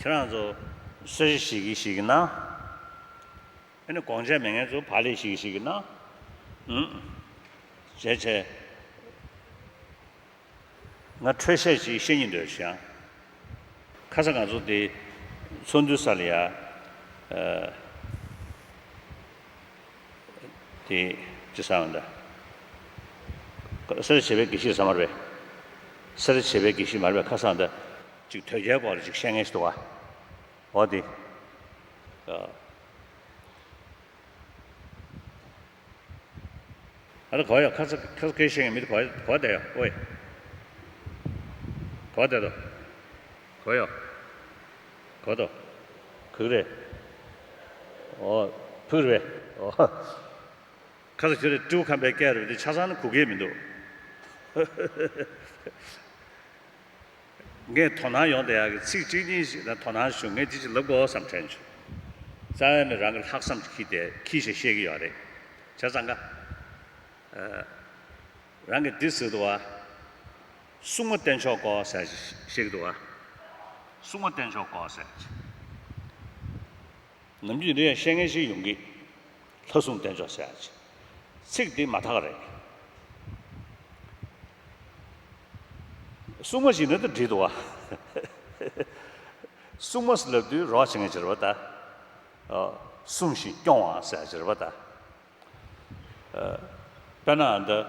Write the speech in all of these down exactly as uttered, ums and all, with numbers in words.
ཁྱེད་རང་ཚོ་གསོལ་ཇ་ཞིག་གིས་ཞིག་གིས་གནང་། ཨ་ནི་དགོངས་འཆར་མེད་མཁན་ཚོ་བག་ལེབ་ཞིག་གིས་ཞིག་གིས་གནང་། ཨུམ། བྱས་བྱས། ང་འཕྲོས་བཤད་ཅིག་བཤད་སྙིང་འདོད་ཤག་ཁ་སང་ང་ཚོ་དེ་ཚོགས་འདུའི་ས་ལ་ཡ། ཨ། དེ་ཅི་ཟེར་ཡོང་ད། སེར་བྱེས་པའི་དགེ་བཤེས་ཟེར་མ་རེད་པས། སེར་བྱེས་པའི་དགེ་བཤེས་མ་རེད་པས། ཁ་སང་ད་ཅིག་དོལ་རྒྱལ་སྐོར་ལ་ཅིག་བཤད་མཁན་ཞིག་འདུག་ག་འོ་དེ། ཨ། ཨ་ད་གོ་ཡོད། ཁ་ས་ཁ་ས་སྐད་བཤད་མཁན་མི་དེ་གོ་གོ་བསྡད་ཡོད། ཨོའི། གོ་བསྡད་དོ། གོ་ཡོད། གོ་དོ། གུག་རེད། ཨོ། ཕུག་རེད། ཨོ། ཁ་ས་ཁྱོད་རེད། སྤྲེའུ་ཁམས་པའི་སྐད་རེད་དེ་ཆ་ཚང་ནི་གུག་གེ་མི་འདུག་ངས་དོ་སྣང་ཡོང་བསྡད་ཡག་གི་ཚིག་གཅིག་གཉིས་ཤིག་ལ་དོ་སྣང་ཞུ། ངས་འདི་ཅིག་ལབ་དགོས་བསམ་དྲན་བྱུང་། རྩ་བའི་མི་རང་གི་ལྷག་བསམ་ཅིག་འཁྱེར་ཏེ་འཁྱེར་བྱས་བཤད་ཀྱི་ཡོད་རེད། བྱས་ཙང་ཀ། ཨ། རང་གིས་འདི་ཟེར་འདུག་བ། སྲུང་མ་བསྟེན་ཆོག་གོ་ཟེར་ཅིག་བཤད་ཀྱི་འདུག་བ། སྲུང་མ་བསྟེན་ཆོག་གོ་ཟེར་ཅིག་ནམ་རྒྱུན་འདི་ཡང་བཤད་མཁན་ཞིག་ཡོང་གི། ལྷ་སྲུང་བསྟེན་ཆོག་ཟེར་ཅིག་ཚིག་འདི་མ་དག་རེད། སྲུང་མ་ཞིག་ནི་ད་འགྲིག་འདུག་བ། སྲུང་མ་ཟེར་ལབ་དུས་རོགས་བྱེད་མཁན་ཅིག་རེད་པ་ད། ཨ། སྲུང་ཞིང་སྐྱོང་བ་ཟེར་ཅིག་རེད་པ་ད། ཨ། དཔེར་ན་འདི།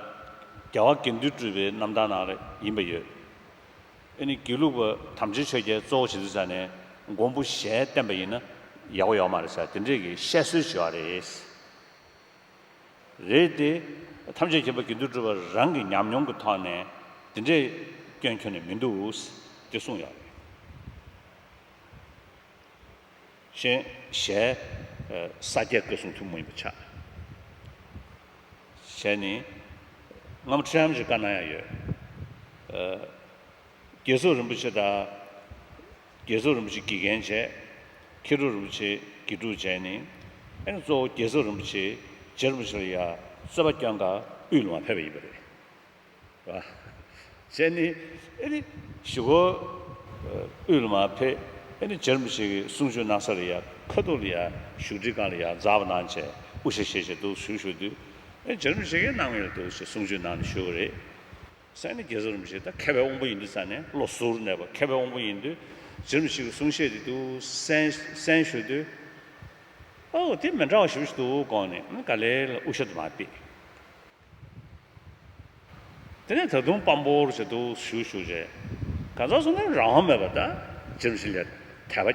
རྒྱལ་བ་དགེ་འདུན་གྲུབ་པའི་རྣམ་ཐར་ནང་ལ་ཡིན་པ་ཡོད། ཨ་ནི་དགེ་ལུགས་པ་དམ་ཆོས་ཆོས་རྒྱལ་གཙོ་བོ་བྱེད་དུས་ཙ་ནས་མགོན་པོ་ཞལ་བསྟན་པ་ཡིན་ན་ཡག་པོ་ཡོད་མ་རེད་ཟེར་དེ་འདྲས་ཀྱི་བཤད་སྲོལ་ཅིག་ཡོད་རེད། རེད་དེ། ཐམས་ཅད་མཁྱེན་པ་དགེ་འདུན་གྲུབ་པ་རང་གི་ཉམས་མྱོང་གི་ཐོག་ནས་དེ་འདྲས་སྐྱོན་ཁྱོན་ནས་མི་འདུག་དེ་གསུངས་ཡོད་རེད། གཞན་ཞལ། ཨ། ས་སྐྱའི་བཀའ་སྲུང་ཐུན་མོང་ཡིན་པ་ཆགས། ཞལ་ནི། སྔ་མོ་ཁྲི་རབས་ཀྱི་བཀའ་གནང་ཡ་ཡོད། ཨ། རྒྱལ་ཚབ་རིན་པོ་ཆེ་དང་། རྒྱལ་ཚབ་རིན་པོ་ཆེ་དགེ་རྒན་བྱས། མཁས་གྲུབ་རིན་པོ་ཆེ་དགེ་ཕྲུག་བྱས་ནི། ཨ་ནི་གཙོ་བོ་རྒྱལ་ཚབ་རིན་པོ་ཆེ་རྗེ་རིན་པོ་ཆེ་ལ་ཡ་རྩོད་པ་སྐྱོན་ག་དབུས་ལ་མར་ཕེབས་པ་ཡིན་པ་རེད། བྱས་ནི། ཨེ་ནི། གཞུག་གུ། དབུས་ལ་མར་ཕེབས། ཨེ་ནི་རྗེ་རིན་པོ་ཆེ་གིས་གསུང་ཆོས་གནང་ས་ལ་ཡ་ཁ་ཐུག་ལ་ཡ་བཞུགས་ཁྲིའི་སྒང་ལ་ཡ་འཛེགས་པ་གནང་བྱས་དབུ་ཞྭ་བཞེས་བྱས་འདུག་བཞུགས་བཞུགས་དུས། ཨེ་རྗེ་རིན་པོ་ཆེ་གིས་སྣང་མེད་ལ་འདུག་ཅེས་གསུང་ཆོས་གནང་ནས་བཞུགས་པ་རེད། ཟེར་ནས་རྒྱལ་ཚབ་རིན་པོ་ཆེ་ད་མཁས་པའི་དབང་པོ་ཡིན་དུས་ཙ་ནས་བློ་གཟུར་གནས་པ་མཁས་པའི་དབང་པོ་ཡིན་དུས་རྗེ་རིན་པོ་ཆེ་གི་གསུང་བཤད་དེ་འདུག་གསན་གསན་ཞུ་དུས། ཨོ་དེ་མི་འདྲ་བ་ཞེ་པོ་ཞིག་འདུག་དགོངས་ནས་ག་ལེར་ལ་དབུ་ཞྭ་དེ་མར་ཕུད། དེ་ནས་ད་དུང་སྤམ་པོར་བྱས་འདུག་བཞུགས་བཞུགས་བྱས། གང་ཟག་སོ་ནས་རང་དབང་མེད་པ་ད་རྗེ་རིན་པོ་ཆེ་ལ་དད་པ་སྐྱེས་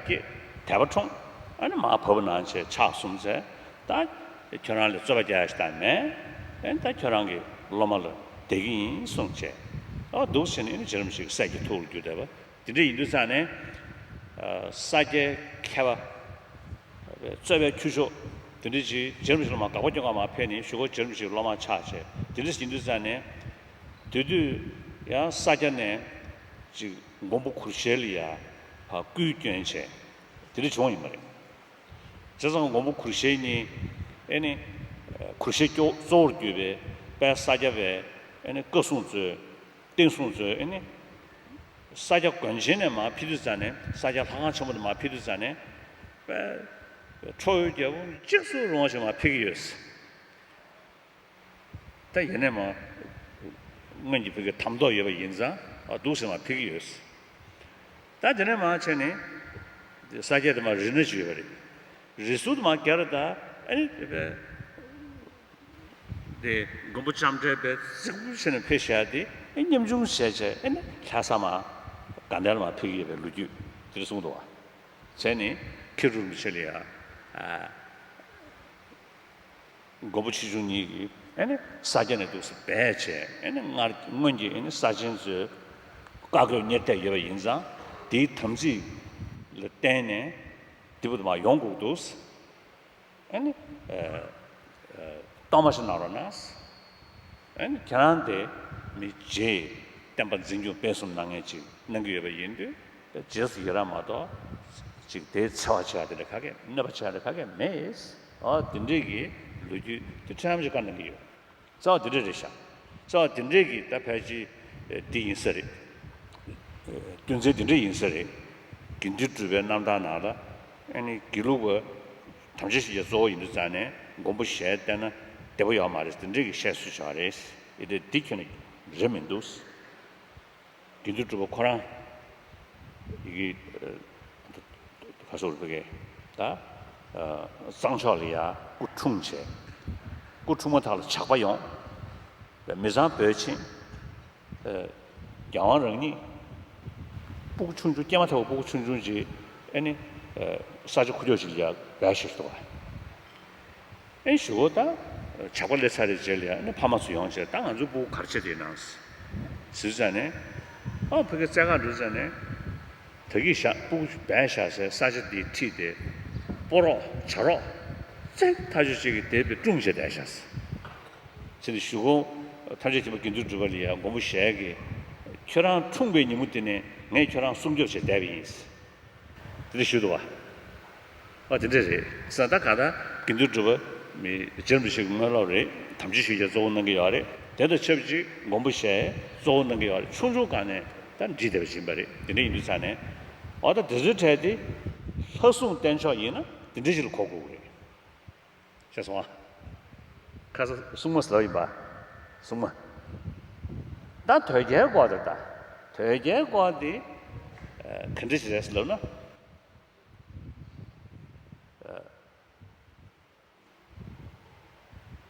དད་པ་འཁྲུངས། ཨ་ནི་མར་བབས་པ་གནང་བྱས་ཕྱག་གསུམ་བཙལ། ད་ཁྱོད་རང་ལ་རྩོད་པ་རྒྱག་ཡ་ཞིག་ད་མེད། ཨ་ནི་ད་ཁྱོད་རང་གི་སློབ་མ་ལ་བསྡད་ཀྱི་ཡིན་གསུངས་བྱས། ཨ་འདུག་བྱས་ནས་ཨ་ནི་རྗེ་རིན་པོ་ཆེ་གི་སྲས་ཀྱི་ཐུགས་ལ་གྱུར་བསྡད་པ། དེ་འདྲ་ཡིན་དུས་ཙང་ནས། ས་སྐྱའི་མཁས་པ། རྩོད་པའི་ཁྱུ་མཆོག་དེ་འདྲ་ཅིག་རྗེ་རིན་པོ་ཆེ་ལ་མར་དགག་པ་སྐྱོན་ག་མར་ཕེབས་ནས་གཞུག་གུ་རྗེ་རིན་པོ་ཆེའི་སློབ་མ་ཆགས་བྱས་དེ་འདྲ་ཡིན་དུས་ཙང་ནས། དེ་དུས་ཡང་ས་སྐྱ་ནས་ཅིག་མགོན་པོ་གུར་ཞལ་ལ་ཡ་ཕར་སྐུའི་སྐྱོན་བྱས་དེ་འདྲ་བྱུང་བ་ཡིན་པ་རེད། བྱས་ཙང་མགོན་པོ་གུར་ཞལ་གཉིས་ཨེ་ནི། གུར་ཞལ་གཙོ་བོར་གྱུར་པའི་དཔལ་ས་སྐྱ་པས་ཨེ་ནི་བཀའ་སྲུང་གཙོས། བསྟན་སྲུང་གཙོས་ཨེ་ནི། ས་སྐྱ་དགོན་ཆེན་ནས་མར་ཕེབས་དུས་ཙ་ནས་ས་སྐྱ་ལྷ་ཁང་ཆེན་མོ་དེ་མར་ཕེབས་དུས་ཙ་ནས། དཔེ། ཁྲོ་བོའི་རྒྱལ་པོ་གཅིག་སུ་རུང་བ་ཞིག་མར་ཕེབས་ཀྱི་ཡོད། ད་ཡིན་ནའི་མར། སྔོན་གྱི་བོད་ཀྱི་དམ་ཐོག་ཡོད་པ་ཡིན་ཙང་ཨ་འདུག་སེ་མར་ཕེབས་ཀྱི་ཡོད། ད་དེ་ནས་མར་བྱས་ནས། ས་སྐྱ་དེ་མར་རི་སྣ་ཅིག་ཡོད་པ་རེད། རི་ཟུར་དུ་མར་བརྒལ་ར་ད་ཨེ་ནི་དེ་བས། དེ་མགོན་པོ་ལྕམ་དྲལ་པས་རྫིག་པོ་བྱས་ནས་ཕེབས་བཞག་དེ་ཨེ་ཉམ་ཆུང་བྱས་བྱས་ཨེ་ནི་ལྷ་ས་མར་དགའ་ལྡན་ལ་མར་ཕེབས་ཀྱི་ཡོད་པའི་ལོ་རྒྱུས་དེ་འདྲ་གསུངས་འདུག་བ། བྱས་ནས་མཁས་གྲུབ་རིན་པོ་ཆེ་ལ་ཡ། ཨ། མགོན་པོ་ཆེ་ཆུང་གཉིས་ཀྱིས་ཨེ་ནི་ས་སྐྱ་ནས་འདུག་སེ་སྦས་བྱས་ཨེ་ནི་སྔར་སྔོན་གྱི་ཨེ་ནི་ས་ཆེན་ཚོའི་བཀའ་བཀོད་གཉེར་གཏད་ཡོད་པ་ཡིན་ཙང་དེའི་དམ་ཚིག་ལ་བརྟེན་ནས་དེ་བུ་དུ་མ་ཡོང་དགོས་འདུག་ཨ་ནི། ཨ། ཨ། གཏོར་མ་ཞིག་གནང་རོགས་གནང་། ཨ་ནི་ཁྱེད་རང་དེ་མི་རྗེ་བསྟན་པ་འཛིན་སྐྱོང་སྤེལ་གསུམ་གནང་མཁན་ཅིག་གནང་གི་ཡོད་པ་ཡིན་དུས་རྗེས་སུ་ཡི་རང་མ་གཏོགས་ཅིག་དེའི་འཚེ་བ་བྱེད་ཡ་དེ་འདྲ་ག་གེ་གནོད་པ་བྱེད་ཡ་དེ་ག་གེ་མེད། ཨ་དེ་འདྲས་ཀྱི་ལོ་རྒྱུས་དེ་ཁྲམ་ཞིག་བཀའ་གནང་གི་ཡོད། རྩ་བ་དེ་འདྲས་རེད་ཤག་རྩ་བ་དེ་འདྲས་ཀྱི་ད་ཕལ་ཆེར་འདི་ཡིན་ས་རེད། རྒྱུ་མཚན་དེ་འདྲས་ཡིན་ས་རེད། དགེ་འདུན་གྲུབ་པའི་རྣམ་ཐར་ནང་ལ་ཨ་ནི་དགེ་ལུགས་པ་དམ་ཆོས་ཤེས་བྱ་གཙོ་བོ་ཡིན་དུས་ཙང་ནས་མགོན་པོ་ཞལ་བསྟན་ན་བདེ་པོ་ཡོད་མ་རེད། དེ་འདྲས་ཀྱི་བཤད་སྲོལ་ཞིག་རེད། ཡིན་ཏེ་འདི་ཁྱོན་ནས་རེད་མི་འདུག་དགེ་འདུན་གྲུབ་པ་ཁོ་རང་ཡི་གེ་ཁ་སོར་དུ་གས་ད་གཙང་ཕྱོགས་ལ་ཡ་སྐུ་འཁྲུངས་བྱས། སྐུ་འཁྲུངས་མ་ཐག་ལ་ཇག་པ་ཡོང་། མི་ཚང་བོས་ཕྱིན། རྒྱལ་དབང་རང་ཉིད་སྤུ་གུ་ཆུང་ཆུང་སྐྱེས་མ་ཐག་པ་སྤུ་གུ་ཆུང་ཆུང་ཅིག་ཨ་ནི་ས་ཆ་ཁུག་ཀྱོག་ཅིག་ལ་ཡ་བསྡད་ཤག་འདུག་ག་ཨེ་གཞུག་གུ་ད་ཇག་པ་སླེབས་ཚར་བའི་རྗེས་ལ་ཡང་ཨ་ནི་ཕ་མ་ཚོ་ཡོང་བྱས། ད་ང་ཚོའི་སྤུ་གུ་ག་རེ་བྱས་བསྡད་ན་ཟེར་ཙང་ནས། ཨ་ཕ་གི་རྩེད་གར་འགྲོ་ཙང་ནས། ད་གིན་བཞག་སྤུ་གུ་བསྡད་བཞག་སའི་ས་ཆ་འདི་ཁྲིད་དེ་སྤོ་རོགས་བྱ་རོགས་བཙན་ཐག་ཆོད་ཅིག་གིས་དེ་བས་བཀྲུངས་བྱས་བསྡད་བཞག་ཟེར། ཕྱིན་ཆད་གཞུག་གུ་ཐམས་ཅད་མཁྱེན་པ་དགེ་འདུན་གྲུབ་པ་ལ་ཡང་མགོན་པོ་ཞལ་གྱིས་ཁྱོད་རང་འཁྲུངས་པའི་ཉིན་མོ་དེ་ནས་ངས་ཁྱོད་རང་སྲུང་སྐྱོབ་བྱས་བསྡད་པ་ཡིན་ཟེར། དེ་འདྲ་ཞུས་འདུག་བ། ཨ་དེ་འདྲ་རེད་ཟེར། ད་ག་ད་དགེ་འདུན་གྲུབ་པ་མི་རྗེ་རིན་པོ་ཆེ་གི་དངོས་སློབ་རེད། དམ་ཆོས་ཤེས་བྱ་གཙོ་བོ་གནང་གི་ཡོད་རེད། དེ་དང་ཆབས་ཅིག་མགོན་པོ་ཞལ་གཙོ་བོ་གནང་གི་ཡོད་རེད། ཆུང་ཆུང་སྒང་ནས་ད་འདྲིས་བསྡད་པ་ཡིན་པ་རེད། དེ་འདྲ་ཡིན་དུས་ཙང་ནས་ཨོ་ད་དེ་ཚོའི་གྲས་དེ་ལྷ་སྲུང་བསྟེན་ཕྱོགས་ཡིན་ན་དེ་འདྲ་ཞིག་ལ་གོ་དགོས་ཀྱི་རེད། ཤེས་སོང་ཨ། ཁ་ས་སྲུང་མ་ཟེར་ལབ་ཡིན་པ། སྲུང་མ། ད་དོལ་རྒྱལ་སྐོར་དེ་ད། དོལ་རྒྱལ་སྐོར་དེ་ཨ་ག་འདྲ་ཞིག་རེད་ཟེར་ལབ་ན། ཨ་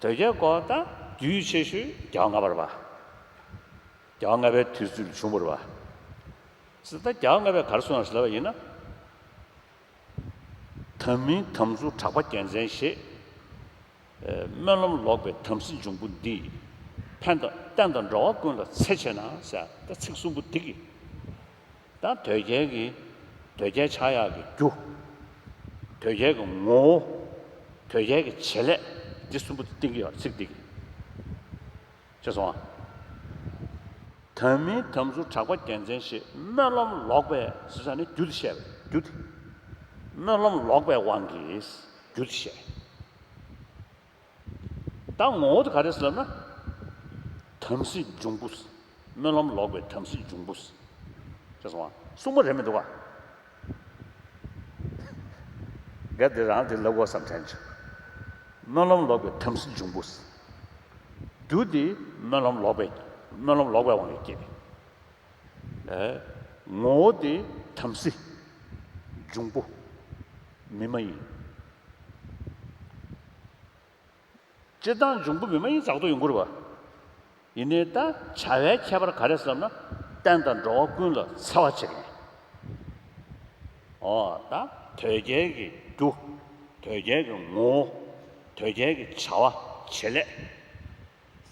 དོལ་རྒྱལ་སྐོར་ད་རྒྱུས་ཆེ་ཤོས་རྒྱལ་བ་ལྔ་པ་རེད་པ། རྒྱལ་བ་ལྔ་པའི་དུས་ཚོད་ལ་བྱུང་བ་རེད་པ། ཟེར་ད་རྒྱལ་བ་ལྔ་པས་ག་རེ་གསུངས་ཡོད་ཟེར་ལབ་པ་ཡིན་ན། དམ་མིན་དམ་ཚུལ་གྲགས་པ་རྒྱལ་མཚན་ཞེས། སྨོན་ལམ་ལོག་པའི་དམ་སྲི་འབྱུང་པོ་འདིས། ཕན་དང་བསྟན་དང་འགྲོ་བ་ཀུན་ལ་འཚེ་བྱེད་ན་ཟེར། ད་ཚིག་གསུམ་པོ་འདི་གིས། ད་དོལ་རྒྱལ་གྱི་དོལ་རྒྱལ་ཆགས་ཡག་གི་རྒྱུ། དོལ་རྒྱལ་གྱི་ངོ་བོ། དོལ་རྒྱལ་གྱི་བྱེད་ལས། འདི་གསུམ་པོ་འདི་བསྟན་གྱི་ཡོད་ཚིག་འདི་གིས། ཤེས་སོང་ཨ། དམ་མིན་དམ་ཚུལ་གྲགས་པ་རྒྱལ་མཚན་ཞེས། སྨོན་ལམ་ལོག་པའི་ཟེར་ས་ནི་རྒྱུ་དེ་བཤད་པ་རེད། རྒྱུ་དེ། སྨོན་ལམ་ལོག་པའི་དབང་གིས་རྒྱུ་དེ་བཤད། ད་ངོ་བོ་དེ་ག་རེ་ཟེར་ལབ་ན། དམ་སྲི་འབྱུང་པོ། སྨོན་ལམ་ལོག་པའི་དམ་སྲི་འབྱུང་པོ། ཤེས་སོང་ཨ། སྲུང་མ་རེད་མི་འདུག་ག་ག་དེ་རང་དེ་ལབ་དགོས་བསམ་དྲན་བྱུང་། སྨོན་ལམ་ལོག་པའི་དམ་སྲི་འབྱུང་པོ། རྒྱུ་དེ་སྨོན་ལམ་ལོག་པའི། སྨོན་ལམ་ལོག་པའི་དབང་གིས་སྐྱེས། ཨེ། ངོ་བོ་དེ་དམ་སྲི་འབྱུང་པོ་མི་མ་ཡིན། སྤྱིར་བཏང་འབྱུང་པོ་མི་མ་ཡིན་ཙག་ཏུ་ཡོང་གི་རེད་པ། ཡིན་ནའི་ད་བྱ་བའི་ཁྱད་པར་ག་རེ་ཟེར་ན། བསྟན་དང་འགྲོ་བ་ཀུན་ལ་འཚེ་བ་བྱེད་མཁན། ཨོ་ད་དོལ་རྒྱལ་གྱི་རྒྱུ། དོལ་རྒྱལ་གྱི་ངོ་བོ། དོལ་རྒྱལ་གྱི་བྱ་བ་བྱེད་ལས།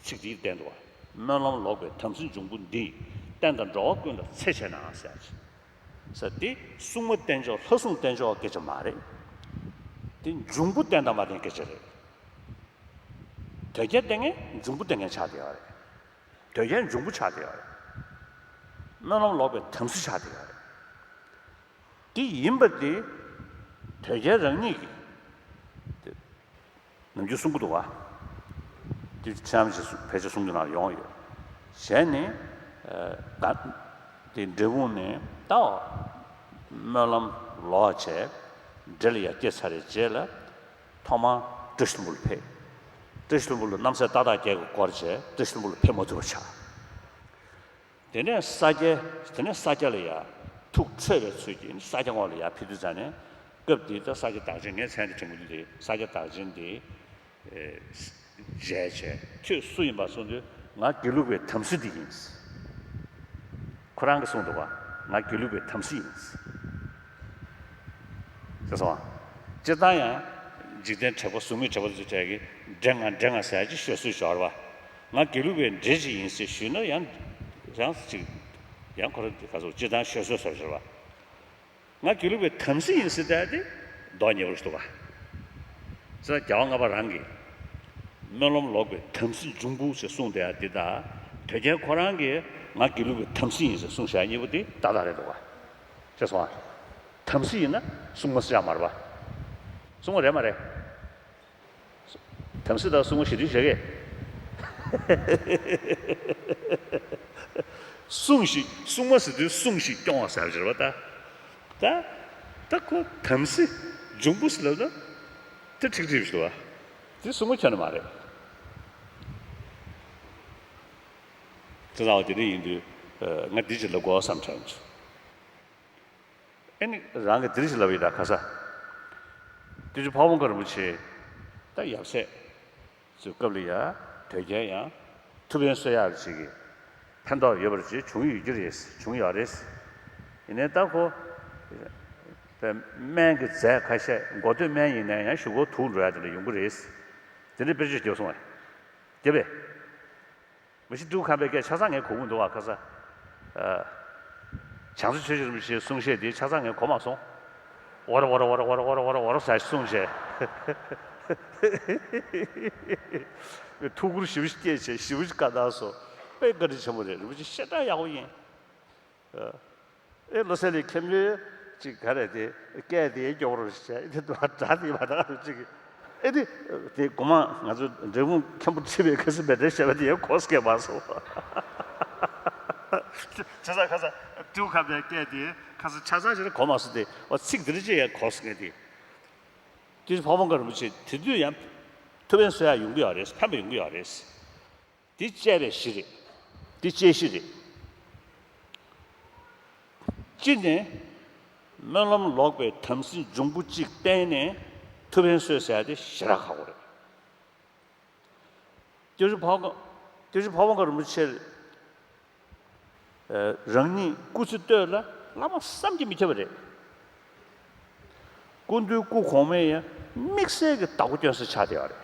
ཚིག་འདིས་བསྟན་འདུག་བ། སྨོན་ལམ་ལོག་པའི་དམ་སྲི་འབྱུང་པོ་འདིས། བསྟན་དང་འགྲོ་བ་ཀུན་ལ་འཚེ་བྱེད་ན་ཟེར་ཡ་ཅིག་ཟེར་ཏེ་སྲུང་མ་བསྟེན་ཕྱོགས་ལྷ་སྲུང་བསྟེན་ཕྱོགས་སྐད་ཆ་མ་རེད། དེ་འབྱུང་པོ་བསྟེན་དང་མ་བསྟེན་སྐད་ཆ་རེད། དོལ་རྒྱལ་བསྟེན་མཁན་འབྱུང་པོ་བསྟེན་མཁན་ཆགས་བསྡད་ཡོད་རེད། དོལ་རྒྱལ་འབྱུང་པོ་ཆགས་བསྡད་ཡོད་རེད། སྨོན་ལམ་ལོག་པའི་དམ་སྲི་ཆགས་བསྡད་ཡོད་རེད། དེ་ཡིན་པ་དེ་དོལ་རྒྱལ་རང་ཉིད་ཀྱིས་དེ་ནམ་རྒྱུན་གསུང་གི་འདུག་བ། དེ་ཆ་མ་ཞིག་ཕལ་ཆེར་གསུང་རྒྱུ་ནང་ཡོང་ཡོད། གཞན་ནི་ད་དེ་འབྲས་སྤུངས་ནས་ད་སྨོན་ལམ་ལོག་བྱས་འབྲས་ལ་ཡར་སྐྱེས་ཚར་བའི་རྗེས་ལ། ཐོག་མར་བཀྲ་ཤིས་ལྷུན་པོ་ལ་ཕེབས། བཀྲ་ཤིས་ལྷུན་པོ་ལ་རྣམ་སྲས་ཏག་ཏག་བརྒྱད་ཀྱིས་བསྐོར་བྱས་བཀྲ་ཤིས་ལྷུན་པོ་ལ་ཕེབས་མ་ཐུབ་པ་ཆགས། དེ་ནས་ས་སྐྱ། དེ་ནས་ས་སྐྱ་ལ་ཡར་ཐུགས་ཁྲོས་པའི་ཚུལ་གྱིས་ས་སྐྱ་ངོས་ལ་ཡར་ཕེབས་དུས་ཙང་ནས། སྐབས་དེའི་ད་ས་སྐྱ་བདག་ཆེན། ངས་མཚན་དེ་དྲན་གྱི་འདུག་སྟེ། ས་སྐྱ་བདག་ཆེན་དེ་མཇལ་བྱས། ཁྱོད་སུ་ཡིན་པ་གསུངས་དུས། ང་དགེ་ལུགས་པའི་དམ་སྲི་འདི་ཡིན། ཁོ་རང་གིས་གསུངས་འདུག་ག་ང་དགེ་ལུགས་པའི་དམ་སྲི་ཡིན། ཤེས་སོང་ཨ། སྤྱིར་བཏང་ཡང་འཇིག་རྟེན་དྲེགས་པ་གཟུགས་མེད་དྲེགས་པ་ཚོའི་གྲས་ཀྱིས་འདྲེ་ང་འདྲེ་ང་ཟེར་ཡ་ཅིག་ཤོད་སྲོལ་ཞིག་ཡོད་རེད་པ། ང་དགེ་ལུགས་པའི་འདྲེ་ཅིག་ཡིན་ཟེར་ཞུས་ན་ཡང་ཡང་ཅིག་ཡང་ཁོ་རང་ག་ཚོད་སྤྱིར་བཏང་ཤོད་སྲོལ་ཟེར་བ་ཞིག་རེད་པ། ང་དགེ་ལུགས་པའི་དམ་སྲི་ཡིན་ཟེར་བསྡད་དེ་མདོག་ཉེས་པོ་ཞིག་འདུག་ག་ཟེར་ན་རྒྱལ་བ་ལྔ་པ་རང་གིས་སྨོན་ལམ་ལོག་པའི་དམ་སྲི་འབྱུང་པོ་ཞེས་གསུངས་བསྡད་ཡ་འདི་དང་། དོལ་རྒྱལ་ཁོ་རང་གིས་ང་དགེ་ལུགས་པའི་དམ་སྲི་ཡིན་ཟེར་གསུངས་བཞག་གཉིས་པོ་དེ་ཏག་ཏག་རེད་འདུག་ག་ཤེས་སོང་ཨ། དམ་སྲི་ཡིན་ན་སྲུང་མ་སྲི་ཡག་མ་རེད་པ། སྲུང་མ་རེད་མ་རེད། དམ་སྲི་དང་སྲུང་མ་ཞི་དུལ་བྱེད་ཀྱི། སྲུང་ཞིག་སྲུང་མ་ཟེར་དུས་སྲུང་ཞིག་སྐྱོང་བ་ཟེར་བ་ཞིག་རེད་པ་ད། ད་ད་ཁོ་དམ་སྲི་འབྱུང་པོ་ཟེར་ལབ་ན་དེ་ཁྲིག་ཁྲིག་ཞིག་འདུག་བ། དེ་སྲུང་མ་ཁྱོན་ནས་མ་རེད། དེ་ཙང་དེ་འདྲ་ཡིན་དུས་ང་འདི་ཅིག་ལབ་དགོས་བསམ་དྲན་བྱུང་། ཨེ་ནི་རང་གིས་འདི་ཅིག་ལབ་ཡིན་ད་ཁ་ས། དུས་ཅི་ཕ་བོང་ཁ་རིན་པོ་ཆེ་ད་ཡབ་སྲས་ཚོའི་སྐབས་ལ་ཡ་དོལ་རྒྱལ་ཡང་ཐུབ་བསྟན་གསོལ་ཡག་ཅིག་གི་ཕན་ཐོགས་ཡོད་པར་ཅིག་བྱུང་ཡོད་ཀྱི་རེད། བྱུང་ཡོད་རེད། ཡིན་ནའི་ད་ཁོ་སྨན་གྱི་རྫས་ཁ་ཤས་མགོ་ཐོད་སྨན་ཡིན་ནའི་ཡང་གཞུག་གུ་དུག་འགྲོ་ཡག་དེ་འདྲ་ཡོང་གི་རེད། དེ་འདྲའི་དཔེར་བརྗོད་བརྒྱབ་སོང་བས། བརྒྱབ་པས། མི་ཤི་ཏུ་ཁམས་པའི་སྐད་ཆ་ཚང་ངས་གོ་གི་འདུག་བ་ཁ་ས། ཨ། བྱང་ས་ཆོས་རྗེ་རིན་པོ་ཆེའི་གསུང་བཤད་འདི་ཆ་ཚང་ངས་གོ་མ་སོང་། ཝར་ཝར་ཟེར་གསུངས་བྱས། ཐུགས་ཁུར་ཞེ་པོ་ཞིག་སྐྱེས་བྱས་ཞེ་པོ་ཞིག་བཀའ་གནང་སོང་། དཔེ་བཀའ་དྲིན་ཆེན་པོ་རེད། རིན་པོ་ཆེ་བཤད་སྟངས་ཡག་པོ་ཡིན། ཨ། ཨེ་བློ་གསལ་གླིང་མཁན་པོས་ཅིག་ག་རེ་དེ་སྐད་དེ་སྐྱོ་བོ་རུ་བྱས་ཨེ་དེ་དུ་སྒྲ་དེ་མ་དག་རུ་ཅིག་ཨེ་དེ་དེ་གོང་མ་ང་ཚོ་འབྲས་སྤུངས་མཁན་པོ་ཁྲི་པའི་ཁ་སི་བེ་ཏྲེ་བཤད་པ་དེ་ཡང་གོ་སྐད་མ་སོང་། ཆ་ཚང་ཁ་ས་ཏུ་ཁ་པའི་སྐད་དེ་ཁ་ས་ཆ་ཚང་ཞིག་ལ་གོ་མ་སོང་སྟེ་འོ་ཚིག་དེ་རུ་ཅིག་ཡང་གོ་སྐད་དེ། དེ་ཕ་བོང་ཁ་རིན་པོ་ཆེ་དེ་དུས་ཡང་ཐུབ་པའི་གསོལ་ཡག་ཡོང་གི་ཡོད་རེད། ཕན་པ་ཡོང་གི་ཡོད་རེད། འདི་དཔྱད་པའི་གཞི་རེད། འདི་དཔྱད་གཞི་རེད། གཅིག་ནས་སྨོན་ལམ་ལོག་པའི་དམ་སྲི་འབྱུང་པོ་གཅིག་བསྟེན་ནས་ཐུབ་པའི་གསོལ་ཟེར་ཡ་དེ་ཞེ་དྲག་ཁག་པོ་རེད། སྐྱབས་རྗེ་ཕ་བོང་སྐྱབས་རྗེ་ཕ་བོང་ཁ་རིན་པོ་ཆེར་རང་ཉིད་སྐུ་ཚེ་སྟོད་ལ་བླ་མ་བསམ་གྱིས་མི་ཁྱབ་པ་རེད། སྐུ་མདུན་སྐུ་གོང་མའི་ཡང་དམིགས་བསལ་གྱི་བདག་པོ་སྐྱོན་ས་ཆགས་བསྡད་ཡོད་རེད།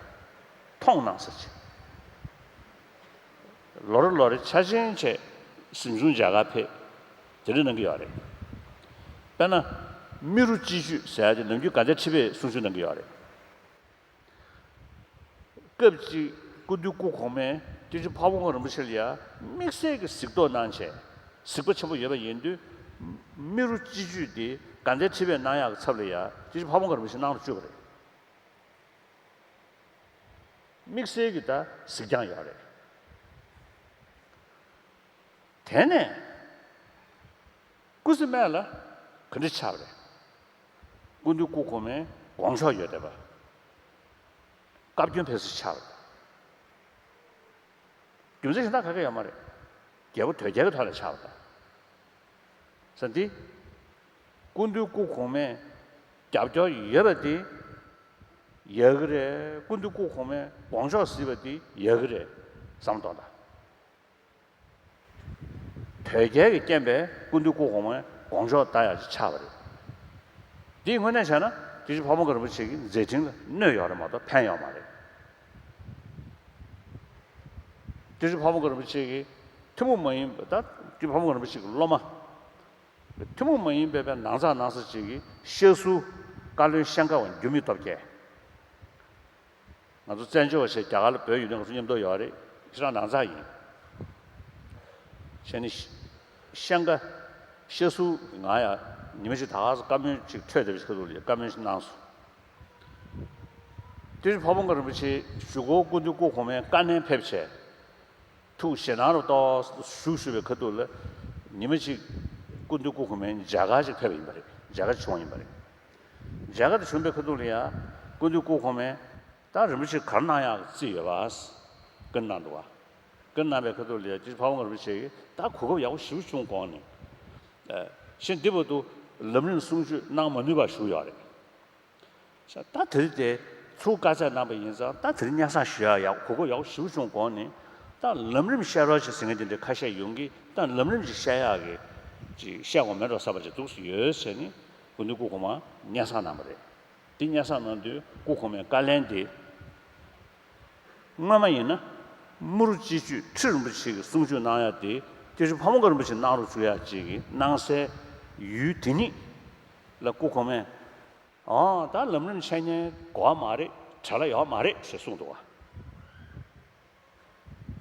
མཐོང་གནང་ས་ཆེ། ལོ་རེ་ལོ་རེ་འཆར་ཅན་བྱས་གཟིམ་ཆུང་མཇལ་ཁར་ཕེབས། དེ་འདྲ་གནང་གི་ཡོད་རེད། དཔེར་ན། རྨེ་རུ་སྤྱི་རྒྱུད་ཟེར་ཡ་དེ་ནམ་རྒྱུན་དགའ་ལྡན་ཁྲི་པས་གསུང་ཆོས་གནང་གི་ཡོད་རེད། སྐབས་གཅིག་སྐུ་མདུན་སྐུ་གོང་མས་སྐྱབས་རྗེ་ཕ་བོང་ཁ་རིན་པོ་ཆེ་ལ་ཡ་དམིགས་བསལ་གྱི་གཟིགས་རྟོག་གནང་བྱས། གཟིགས་པ་ཆེན་པོ་ཡོད་པ་ཡིན་དུས། རྨེ་རུ་སྤྱི་རྒྱུད་དེ་དགའ་ལྡན་ཁྲི་པས་གནང་ཡག་གི་ཚབ་ལ་ཡ་སྐྱབས་རྗེ་ཕ་བོང་ཁ་རིན་པོ་ཆེ་གནང་རུ་བཅུག་པ་རེད། དམིགས་བསལ་གྱི་ད་གཟིགས་རྒྱང་ཡོད་རེད། དེ་ནས་སྐུ་ཚེ་སྨད་ལ་ག་འདྲ་ཆགས་པ་རེད། སྐུ་མདུན་སྐུ་གོང་མའི་དགོངས་ཕྱོགས་ཡོད་བསྡད་པ། བཀའ་བཀྱོན་ཕེབས་ས་ཆགས་པ་རེད། རྒྱུ་མཚན་གཞན་དག་ག་གེ་ཡོད་མ་རེད། རྒྱལ་པོ་དོལ་རྒྱལ་གྱི་ཐོག་ལ་ཆགས་པ་དང་། ས་འདི། སྐུ་མདུན་སྐུ་གོང་མས་རྒྱབ་སྐྱོར་ཡོད་པ་དེ་ཡག་གི་རེད། སྐུ་མདུན་སྐུ་གོང་མས་དགོངས་ཕྱོགས་གཟིགས་པ་དེ་ཡག་གི་རེད་བསམ་བློ་གཏོང་དང་། དོལ་རྒྱལ་གྱི་རྐྱེན་པས་སྐུ་མདུན་སྐུ་གོང་མའི་དགོངས་ཕྱོགས་ལྟ་ཡག་ཅིག་ཆགས་པ་རེད། འདིའི་དངོས་གནས་བྱས་ན་སྐྱབས་རྗེ་ཕ་བོང་ཁ་རིན་པོ་ཆེ་གི་མཛད་འཕྲིན་ལ་གནོད་ཡོད་རེད་མ་གཏོགས་ཕན་ཡོད་མ་རེད། སྐྱབས་རྗེ་ཕ་བོང་ཁ་རིན་པོ་ཆེ་གི་ཐུན་མོང་མ་ཡིན་པ་ད་སྐྱབས་རྗེ་ཕ་བོང་ཁ་རིན་པོ་ཆེ་གི་སློབ་མ། ཐུན་མོང་མ་ཡིན་པའི་པའི་ནང་ཚགས་ནང་ཚགས་ཅིག་གི་ཤ་ཟུར་བཀའ་བློན་ཤང་ཀ་བ་འགྱུར་མེད་སྟོབས་རྒྱས། ང་ཚོ་བཙན་བྱོལ་བ་ཞིག་རྒྱ་གར་ལ་བོད་ཡོད་དུས་ང་ཚོ་མཉམ་དུ་ཡོད་རེད། ཁྱེད་རང་ནང་ཚགས་ཡིན། བྱས་ནས་ཤང་ཀ་ཤ་ཟུར་ང་ཡ་ཉི་མ་ཞིག་ད་ག་སེ་བཀའ་མོལ་ཅིག་འཕྲོད་བསྡད་པ་ཞིག་ཁ་ཐུག་ལ་བཀའ་མོལ་ཞིག་གནང་སོང་། དེ་བཞིན་ཕ་བོང་ཁ་རིན་པོ་ཆེ་གཞུག་གུ་སྐུ་མདུན་སྐུ་གོང་མའི་བཀའ་ནན་ཕེབས་བྱས། ཐུགས་ཞེད་སྣང་རུ་ཏོག་ཙམ་ཞུགས་ཞུགས་པའི་ཁ་ཐུག་ལ་ཉི་མ་གཅིག་སྐུ་མདུན་སྐུ་གོང་མའི་མཇལ་ཁ་ཅིག་ཕེབས་པ་ཡིན་པ་རེད། མཇལ་ཁ་བྱུང་བ་ཡིན་པ་རེད། མཇལ་ཁ་དེ་བྱུང་པའི་ཁ་ཐུག་ལ་ཡང་སྐུ་མདུན་སྐུ་གོང་མས་ད་རིན་པོ་ཆེ་ག་རེ་གནང་ཡག་རྩིས་ཡོད་པ། བཀའ་གནང་འདུག་བ། བཀའ་གནང་པའི་ཁ་ཐུག་ལ་ཡང་སྐྱབས་རྗེ་ཕ་བོང་ཁ་རིན་པོ་ཆེ་གིས་ད་གོ་སྐབས་ཡག་པོ་ཞེ་པོ་བྱུང་དགོངས་ནས། ཨ། གཞན་འདི་བར་དུ་ལམ་རིམ་གསུང་ཆོས་གནང་མ་ནུས་པར་བཞུགས་ཡོད་རེད། ད་དེ་རིང་དེ་ཚུར་བཀའ་སྩལ་གནང་པ་ཡིན་ཙང་ད་དེ་རིང་སྙན་སེང་ཞུ་ཡག་ཡག་གོ་སྐབས་ཡག་པོ་ཞེ་པོ་བྱུང་དགོངས་ནས། ད་ལམ་རིམ་བཤད་རོགས་བྱེད་ཟེར་མཁན་དེ་འདྲ་ཁ་ཤས་ཡོང་གི། ད་ལམ་རིམ་ཅིག་བཤད་ཡག་གི་ཅིག་བཤད་དགོས་མེད་འགྲོ་བསམ་པ་ཅིག་འདུག་སེ་ཡོད་ཟེར་ནས་སྐུ་མདུན་སྐུ་གོང་མ་སྙན་སེང་གནང་པ་རེད། དེ་སྙན་སེང་གནང་དུས་སྐུ་གོང་མའི་བཀའ་ལན་དེ། སྔོན་མ་ཡིན་ན་རྨེ་རུ་སྤྱི་རྒྱུད་ཁྲི་རིན་པོ་ཆེ་གི་གསུང་ཆོས་གནང་ཡག་དེ་སྐྱབས་རྗེ་ཕ་བོང་ཁ་རིན་པོ་ཆེ་གནང་རོགས་བྱེད་ཡག་ཅིག་གི་གནང་སའི་ཡུལ་དེ་ཉིད་ལ་སྐུ་གོང་མས། ཨང་། ད་ལམ་རིམ་འཆད་ཉན་དགོས་པ་མ་རེད། བྲེལ་བ་ཡོད་མ་རེད་ཞེས་གསུངས་འདུག་བ།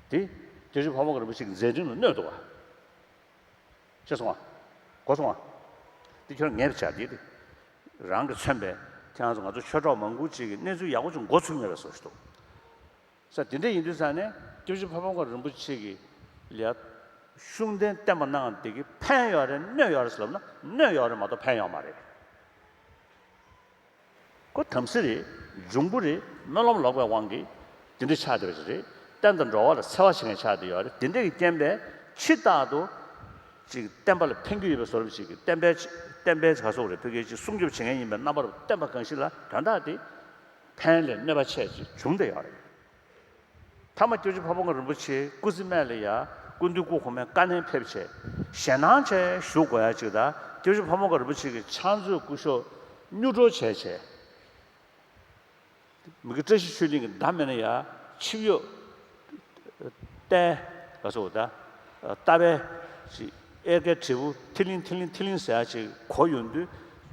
དེ་སྐྱབས་རྗེ་ཕ་བོང་ཁ་རིན་པོ་ཆེ་གི་མཛད་འཕྲིན་ལ་གནོད་འདུག་བ། ཤེས་སོང་བ། གོ་སོང་བ། དེ་ཁྱོད་ངས་བྱ་དེ་དེ། རང་གི་མཚོན་པའི་ཁྱེད་རང་ཚོ་ང་ཚོ་ཆོས་གྲོགས་མང་པོ་ཅིག་གིས་གནས་ཚུལ་ཡག་པོ་ཅིག་མགོ་ཚོས་མེད་པའི་བཟོ་ཞིག་འདུག་ས། དེ་འདྲ་ཡིན་དུས་ཙང་ནས་སྐྱབས་རྗེ་ཕ་བོང་ཁ་རིན་པོ་ཆེ་གི་ལ་ ཤུགས་ལྡན་བསྟན་པ་གནང་དེ་གི་ཕན་ཡོད་རེད་གནོད་ཡོད་རེད་ཟེར་ལབ་ན་གནོད་ཡོད་རེད་མ་གཏོགས་ཕན་ཡོད་མ་རེད། ཁོ་དམ་སྲི་རེད། འབྱུང་པོ་རེད། སྨོན་ལམ་ལོག་པའི་དབང་གིས་དེ་འདྲ་ཆགས་བསྡད་པ་ཞིག་རེད། བསྟན་དང་འགྲོ་བ་ལ་འཚེ་བ་བྱེད་མཁན་ཆགས་བསྡད་ཡོད་རེད། དེ་འདྲ་གི་རྐྱེན་པས་ཕྱི་རྟག་ཏུ་ཅིག་བསྟན་པ་ལ་ཕན་གྱི་ཡོད་པའི་བཟོ་འདྲ་ཞིག་གི་བསྟན་པའི་བསྟན་པའི་ག་སོག་རེད། ཕ་གི་ཅིག་སྲུང་སྐྱོབ་བྱེད་མཁན་ཡིན་པའི་རྣམ་པར་བསྟན་པ་གང་ཞིག་ལ་དོན་དག་དེ་ཕན་ལས་གནོད་པ་ཆེ་ཅིག་བྱུང་བསྡད་ཡོད་རེད། མཐའ་མ་སྐྱབས་རྗེ་ཕ་བོང་ཁ་རིན་པོ་ཆེ་སྐུ་ཚེ་སྨད་ལ་ཡ་སྐུ་མདུན་སྐུ་གོང་མའི་བཀའ་ནན་ཕེབས་བྱས་ཞེད་སྣང་བྱས་བཞུགས་དགོས་ཡ་ཅིག་དང་། སྐྱབས་རྗེ་ཕ་བོང་ཁ་རིན་པོ་ཆེ་གི་ཕྱག་མཛོད་སྐུ་ཞབས་གཉུག་འགྲོ་བྱས་བྱས། མི་དགེ་བཀྲ་ཤིས་ཆོས་གླིང་གི་མདའ་མེད་ན་ཡ་ཆིབས་གཡོག་རྟའི་ག་སོག་ད་རྟ་པའི་ཅིག་གཡེར་ཁའི་དྲིལ་བུ་ཐིལ་ལིང་ཐིལ་ལིང་ཐིལ་ལིང་ཟེར་ཡ་ཅིག་གོ་ཡོང་དུས་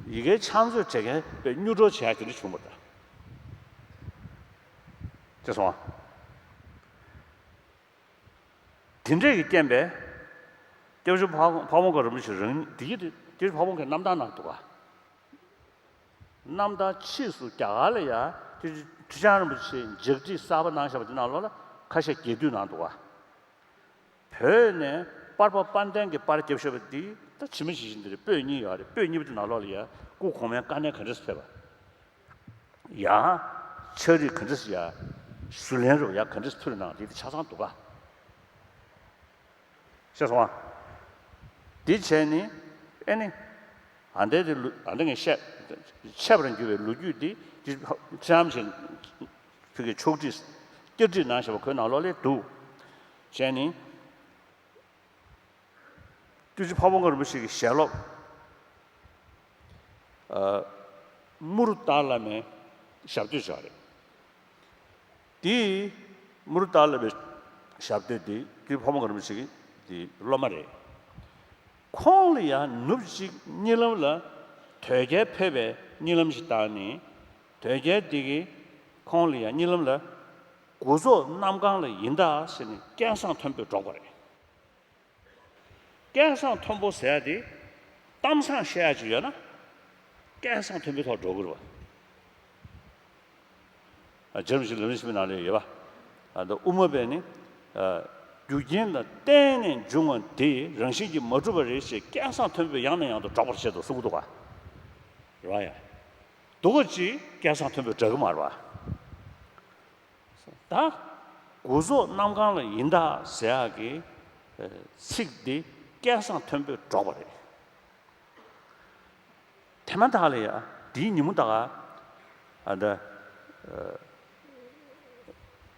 ཡ་གིའི་ཕྱག་མཛོད་བྱེད་མཁན་པས་གཉུག་འགྲོ་བྱེད་ཡ་དེ་འདྲ་བྱུང་བ་རེད། ཅེས་སོང་བ། དེ་འདྲས་ཀྱི་རྐྱེན་པས་སྐྱབས་རྗེ་ཕ་ཕ་བོང་ཁ་རིན་པོ་ཆེ་རང་ཉིད་དེ་ཡིན་ཏེ་སྐྱབས་རྗེ་ཕ་བོང་ཁའི་རྣམ་ཐར་ནང་འདུག་ག། རྣམ་ཐར་ཕྱིས་སུ་རྒྱ་གར་ལ་ཡ་སྐྱབས་རྗེ་ཁྲི་བྱང་རིན་པོ་ཆེས་ལྗགས་ཁྲིད་གསར་པ་གནང་བཞག་པ་དེ་ནང་ལོགས་ལ་ཁ་ཤས་རྒྱས་བསྡུས་གནང་འདུག་ག། བོད་ནས་པར་པ་དཔལ་ལྡན་གྱིས་པར་བརྒྱབ་བཞག་པ་འདི་ད་ཇི་མ་ཇི་བཞིན་འདི་རེད། པོད་གཉིས་ཡོད་རེད། པོད་གཉིས་པ་དེ་ནང་ལོགས་ལ་ཡ་སྐུ་གོང་མའི་བཀའ་ནན་ག་འདྲས་ཕེབས་པ། ཡང་ཕྱག་བྲིས་ག་འདྲས་ཡ་ཞུ་ལན་རུ་ཡ་ག་འདྲས་ཕུལ་ནང་དེ་དེ་ཆ་ཚང་འདུག་ག། ཤེས་སོང་ཨ། དེ་བྱས་ནི་ཨེ་ནི་ཨ་འདྲས་དེ་ལུ་ཨ་འདྲས་ངས་བཤད་འཆད་པར་འགྱུར་བའི་ལོ་རྒྱུས་འདི་ཁྲི་བྱང་ཆེན་ཕུག་གི་ཕྱོགས་བྲིས་བསྐྱར་བྲིས་གནང་བཞག་པ་ཁོའི་ནང་ལོགས་ལས་འདུག་བྱས་ནི། སྐྱབས་རྗེ་ཕ་བོང་ཁ་རིན་པོ་ཆེ་གི་ཞལ་སློབ། ཨ། མུ་རུ་ཏཱ་བླ་མའི་ཞབས་སྟོད་བྱས་རེད། དེ་མུ་རུ་ཏཱ་བླ་མའི་ཞབས་སྟོད་དེ་སྐྱབས་རྗེ་ཕ་བོང་ཁ་རིན་པོ་ཆེ་གི་དེ་སློབ་མ་རེད། ཁོང་ལ་ཡང་ནུབ་གཅིག་གཉིད་ལམ་ལ་དོལ་རྒྱལ་ཕེབས་པའི་གཉིད་ལམ་ཞིག་བཏང་ནས་དོལ་རྒྱལ་དེ་གིས་ཁོང་ལ་ཡང་གཉིད་ལམ་ལ་དགུ་རྫོགས་གནམ་གང་ལ་ཡིན་ད་ཟེར་ནས་སྐད་གསང་མཐོན་པོས་སྒྲོག་པ་རེད། སྐད་གསང་མཐོན་པོ་ཟེར་ཡ་དེ་གཏམ་བཟང་བཤད་ཡ་ཅིག་ཡོད་ན་སྐད་གསང་མཐོན་པོའི་ཐོག་འགྲོ་དགོས་རེད་བ། ཨ། རྗེ་རིན་པོ་ཆེ་ལམ་རིམ་ཆེན་མོའི་ནང་ལ་ཡོད་པ། ཨ། ད་དབུ་མ་པས་ནི། ཨ། རྒྱུ་རྐྱེན་ལ་བརྟེན་ནས་འབྱུང་བ་དེ་རང་བཞིན་གྱིས་མ་གྲུབ་པ་རེད་ཞེས་སྐད་གསང་མཐོན་པོས་ཡང་ནས་ཡང་དུ་སྒྲོག་པར་བྱེད་དོ་གསུང་གི་འདུག་ག། རེད་བ་ཡ། སྡུག་ག་ཅིག་སྐད་གསང་མཐོན་པོས་སྒྲོག་གི་མ་རེད་བ། ད་དགུ་རྫོགས་གནམ་གང་ལ་ཡིན་ད་ཟེར་ཡག་གི་ཚིག་འདི་སྐད་གསང་མཐོན་པོས་སྒྲོག་པ་རེད། དེ་མ་ཐག་ལ་ཡ་དེའི་ཉིན་མོ་ད་ག་ཨ་ད་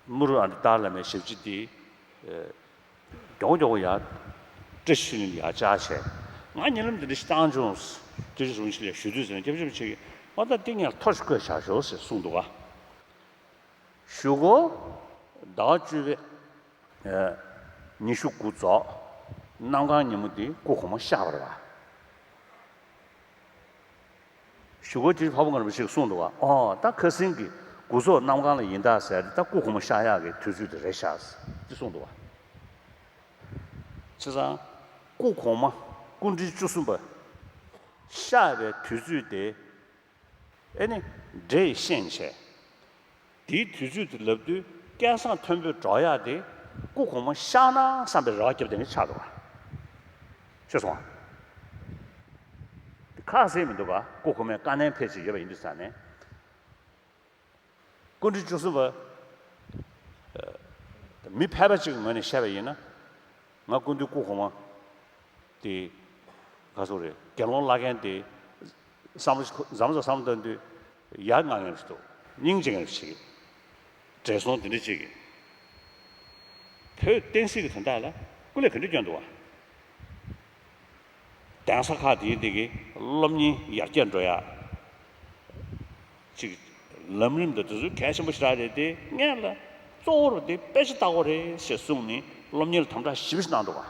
མུ་རུ་ཨ་ད་ཏཱ་བླ་མའི་ཞབས་ཕྱི་འདི་མགྱོགས་མགྱོགས་ཡ་བཀྲ་ཤིས་ཆོས་གླིང་ལ་ཡ་བཅར་བྱས། ང་གཉིད་ལམ་འདི་འདྲ་ཞིག་བཏང་བྱུང་། སྐྱབས་རྗེ་རིན་པོ་ཆེ་ལ་ཞུ་དུས་ཟེར་ན་སྐྱབས་རྗེ་རིན་པོ་ཆེ་གིས་ཨོ་ད་འདི་ངས་ཐོ་ཞིག་བཀོད་བཞག་ཤོག་ཟེར་གསུངས་འདུག་ག། གཞུག་གུ་ཟླ་བ་བཅུ་པའི་ཉི་ཤུ་དགུ་རྫོགས་གནམ་གང་ཉིན་མོ་འདི་སྐུ་གོང་མ་གཤེགས་པ་རེད་བ། གཞུག་གུ་སྐྱབས་རྗེ་ཕ་བོང་ཁ་རིན་པོ་ཆེས་གསུངས་འདུག་བ། ཨོ་ད་ཁ་སང་གི་དགུ་རྫོགས་གནམ་གང་ལ་ཡིན་ད་ཟེར་ཏེ་ད་སྐུ་གོང་མ་གཤེགས་ཡག་གི་དུས་ཚོད་དེ་རེད་ཤག་ཟེར་ཏེ་གསུངས་འདུག་བ། བྱས་ཙང་སྐུ་གོང་མ་སྐུ་ཕྲེང་བཅུ་གསུམ་པ་གཤེགས་པའི་དུས་ཚོད་དེ་ཨེ་ནི་འདྲེས་ཤེས་བྱས། དེའི་དུས་ཚོད་དེ་ལབ་དུས་སྐད་གསང་མཐོན་པོས་སྒྲོག་ཡག་དེ་སྐུ་གོང་མ་གཤེགས་ན་བསམ་པའི་རེ་བ་བརྒྱབ་བསྡད་མཁན་ཆགས་འདུག་ག། ཤེས་སོང་ང་། ཁ་གསལ་མི་འདུག་ག། སྐུ་གོང་མའི་བཀའ་ནན་ཕེབས་བྱས་ཡོད་པ་ཡིན་དུས་ཙང་ནས། སྐུ་ཕྲེང་བཅུ་གསུམ་པ། མི་ཕལ་པ་ཅིག་གི་ངོས་ནས་བཤད་པ་ཡིན་ན། ང་སྐུ་མདུན་སྐུ་གོང་མ་དེ་ག་ཟེར་རེད། དགེ་སློང་བླ་རྒན་དེ་བསམ་བློ་འཛམ་བཟོ་བསམ་བློ་བཏང་དུས་ཡ་ང་ངེས་ཤིག་འདུག་སྙིང་རྗེ་ངེས་ཤིག་བགྲེས་སོང་དེ་འདྲ་ཅིག་གིས་བོད་བསྟན་སྲིད་ཀྱི་དོན་དག་ལ་སྐུ་ལས་ག་འདྲ་བསྐྱོན་འདུག་བ། གདན་ས་ཁག་དེའི་སྟེང་གི་སློབ་གཉེར་ཡར་རྒྱས་འགྲོ་ཡག་ཅིག་ལམ་རིམ་དང་དེ་ཚོ་གལ་ཆེན་པོ་ཞེ་དྲག་རེད་དེ། སྔོན་ལ་གཙོ་བོར་དེ་དཔེ་ཆ་ལྟ་དགོས་རེད་ཞེས་གསུངས་ནས་སློབ་གཉེར་ལ་དམ་དྲག་ཞེ་པོ་ཞིག་གནང་འདུག་ག།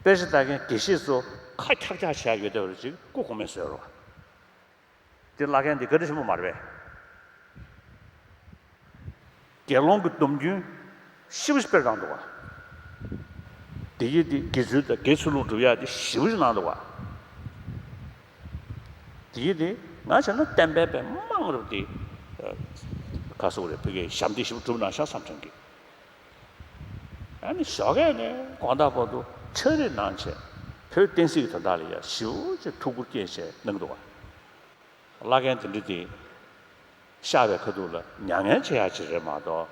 དཔེ་ཆ་ལྟ་མཁན་དགེ་བཤེས་ཚོ་ཁ་འཁྱག་འཁྱག་བྱས་ཡོད་བསྡད་པ་རེད། ཅིག་སྐུ་གོང་མས་བཟོས་རོགས། དེ་བླ་རྒན་འདི་བཀའ་དྲིན་ཆེན་པོ་མ་རེད་པས། དགེ་སློང་གི་སྡོམ་རྒྱུན་ཞེ་པོ་ཞིག་སྤེལ་གནང་འདུག་ག། དེ་ཡིས་དེ་དགེ་ཚུལ་དང་དགེ་ཚུལ་སློང་སྒྲུབ་ཡག་དེ་ཞེ་པོ་ཞིག་གནང་འདུག་ག། དེ་ཡིས་དེ་ང་བྱས་ན་བསྟན་པའི་དཔེ་མང་རབས་དེ་ག་ཟེར་རེད། ཕ་གིའི་ཞབས་འདེགས་ཞེ་པོ་སྒྲུབ་གནང་ཤག་བསམ་དྲན་གི། ཨ་ནི་ཞོགས་ཀས་ནས་དགོང་དག་བར་དུ་ཕྱག་རིས་གནང་བྱས། བོད་བསྟན་སྲིད་ཀྱི་དོན་དག་ལ་ཡ་ཞེ་པོ་ཅིག་ཐུགས་ཁུར་བསྐྱེད་བྱས་གནང་འདུག་བ། བླ་རྒན་དེ་འདྲ་དེ་གཤེགས་པའི་ཁ་ཐུག་ལ་མྱ་ངན་བྱེད་ཡག་ཅིག་རེད་མ་གཏོགས།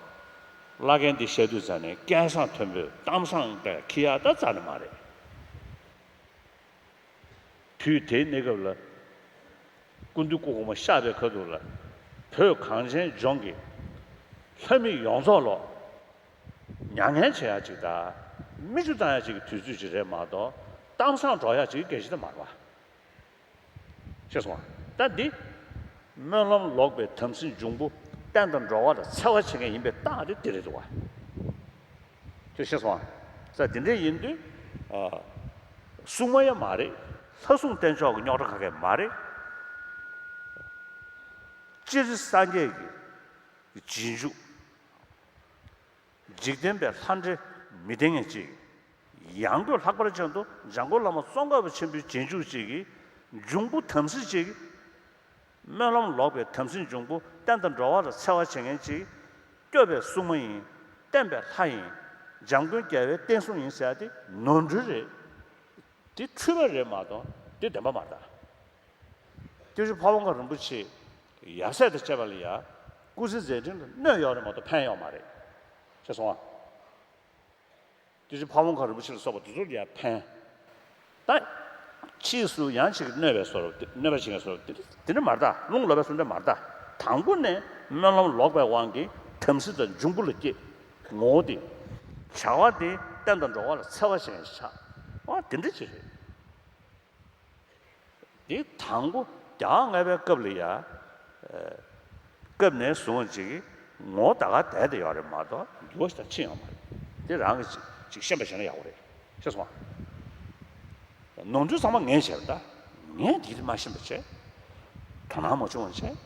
བླ་རྒན་འདི་གཤེགས་དུས་ཙ་ནས་སྐད་གསང་མཐོན་པོས་གཏམ་བཟང་དེ་འཁྱེར་ཡག་ད་རྩ་ནས་མ་རེད། དུས་དེའི་གནས་སྐབས་ལ། སྐུ་མདུན་སྐུ་གོང་མ་གཤེགས་པའི་ཁ་ཐུག་ལ། བོད་གངས་ཅན་ལྗོངས་ཀྱི་ལྷ་མི་ཡོངས་རྫོགས་ལོ། མྱ་ངན་བྱེད་ཡག་ཅིག་དང་། མིག་ཆུ་བཏང་ཡག་ཅིག་གི་དུས་ཚོད་ཅིག་རེད་མ་གཏོགས། གཏམ་བཟང་སྒྲོག་ཡག་ཅིག་གི་སྐད་ཆ་དེ་མ་རེད་བ། ཤེས་སོང་ང་། ད་འདི། སྨོན་ལམ་ལོག་པའི་དམ་སྲི་འབྱུང་པོ། བསྟན་དང་འགྲོ་བ་ལ་འཚེ་བ་བྱེད་མཁན་ཡིན་པའི་རྟགས་དེ་འདི་རེད་འདུག་བ། ཁྱོད་ཤེས་སོང་ང་། ས་འདི་འདྲ་ཡིན་དུས། ཨ། སྲུང་མ་ཡང་མ་རེད། ལྷ་སྲུང་བསྟེན་ཕྱོགས་ཀྱི་རྙོག་དྲ་ག་གེ་མ་རེད། སྤྱིར་སངས་རྒྱས་ཀྱི་རྗེས་འཇུག་འཇིག་རྟེན་པའི་ལྷ་འདྲེ་མི་བསྟེན་མཁན་ཅིག། ཡང་སྒོས་ལྷག་པར་ཅན་དུ་འཇམ་མགོན་བླ་མ་ཙོང་ཁ་པ་ཆེན་པོའི་རྗེས་འཇུག་ཅིག་གིས། འབྱུང་པོ་དམ་སྲི་ཅིག། སྨོན་ལམ་ལོག་པའི་དམ་སྲི་འབྱུང་པོ། བསྟན་དང་འགྲོ་བ་ལ་འཚེ་བ་བྱེད་མཁན་ཅིག། སྐྱོབ་པའི་སྲུང་མ་ཡིན། བསྟན་པའི་ལྷ་ཡིན། འཇམ་མགོན་རྒྱལ་བའི་བསྟན་སྲུང་ཡིན་ཟེར་ཡ་དེ་ནོར་འཁྲུལ་རེད། དེ་འཁྲུལ་པ་རེད་མ་གཏོགས་དེ་བདེན་པ་མ་རེད་ད། སྐྱབས་རྗེ་ཕ་བོང་ཁ་རིན་པོ་ཆེ་ཡབ་སྲས་དང་བཅས་པ་ལ་ཡ། སྐུ་ཚེ་མཛད་འཕྲིན་ལ་གནོད་ཡོད་རེད་མ་གཏོགས་ཕན་ཡོད་མ་རེད། ཤེས་སོང་ང་། སྐྱབས་རྗེ་ཕ་བོང་ཁ་རིན་པོ་ཆེ་ལ་སོགས་པ་དེ་ཚོ་ལ་ཡ་ཕན། ད། ཕྱིས་སུ་ཡང་ཅིག་གནོད་པའི་བཟོ་འདྲ་གནོད་པ་བྱེད་མཁན་བཟོ་འདྲ་དེ་འདྲ་མ་རེད་ད། རླུང་ལོག་པའི་བཟོ་འདྲ་མ་རེད་ད། དང་པོ་ནས་སྨོན་ལམ་ལོག་པའི་དབང་གིས་དམ་སྲི་དང་འབྱུང་པོ་ལ་སྐྱེས། ངོ་བོ་དེ། བྱ་བ་དེ་བསྟན་དང་འགྲོ་བ་ལ་འཚེ་བ་བྱེད་མཁན་ཞིག་ཆགས། ཨ། དེ་འདྲ་ཅིག་རེད། འདི་དང་པོ་རྒྱལ་བ་ལྔ་པའི་སྐབས་ལ་ཡ། ཨ། སྐབས་ནས་བཟུང་ཅིག་གི་ངོ་བོ་ད་ག་བསྡད་དེ་ཡོད་རེད་མ་གཏོགས་འགྱུར་བ་ཞིག་ད་ཕྱིན་ཡོད་མ་རེད། དེ་རང་གིས་ཅིག་ཅིག་ཤེས་པ་བྱས་ན་ཡག་པོ་རེད། ཤེས་སོང་ང་། ནོར་འཁྲུལ་ཚང་མ་ངས་བྱས་པ་ད། ངས་འདི་མ་ཤེས་པ་བྱས། དོ་སྣང་མ་བྱུང་བ་བྱས།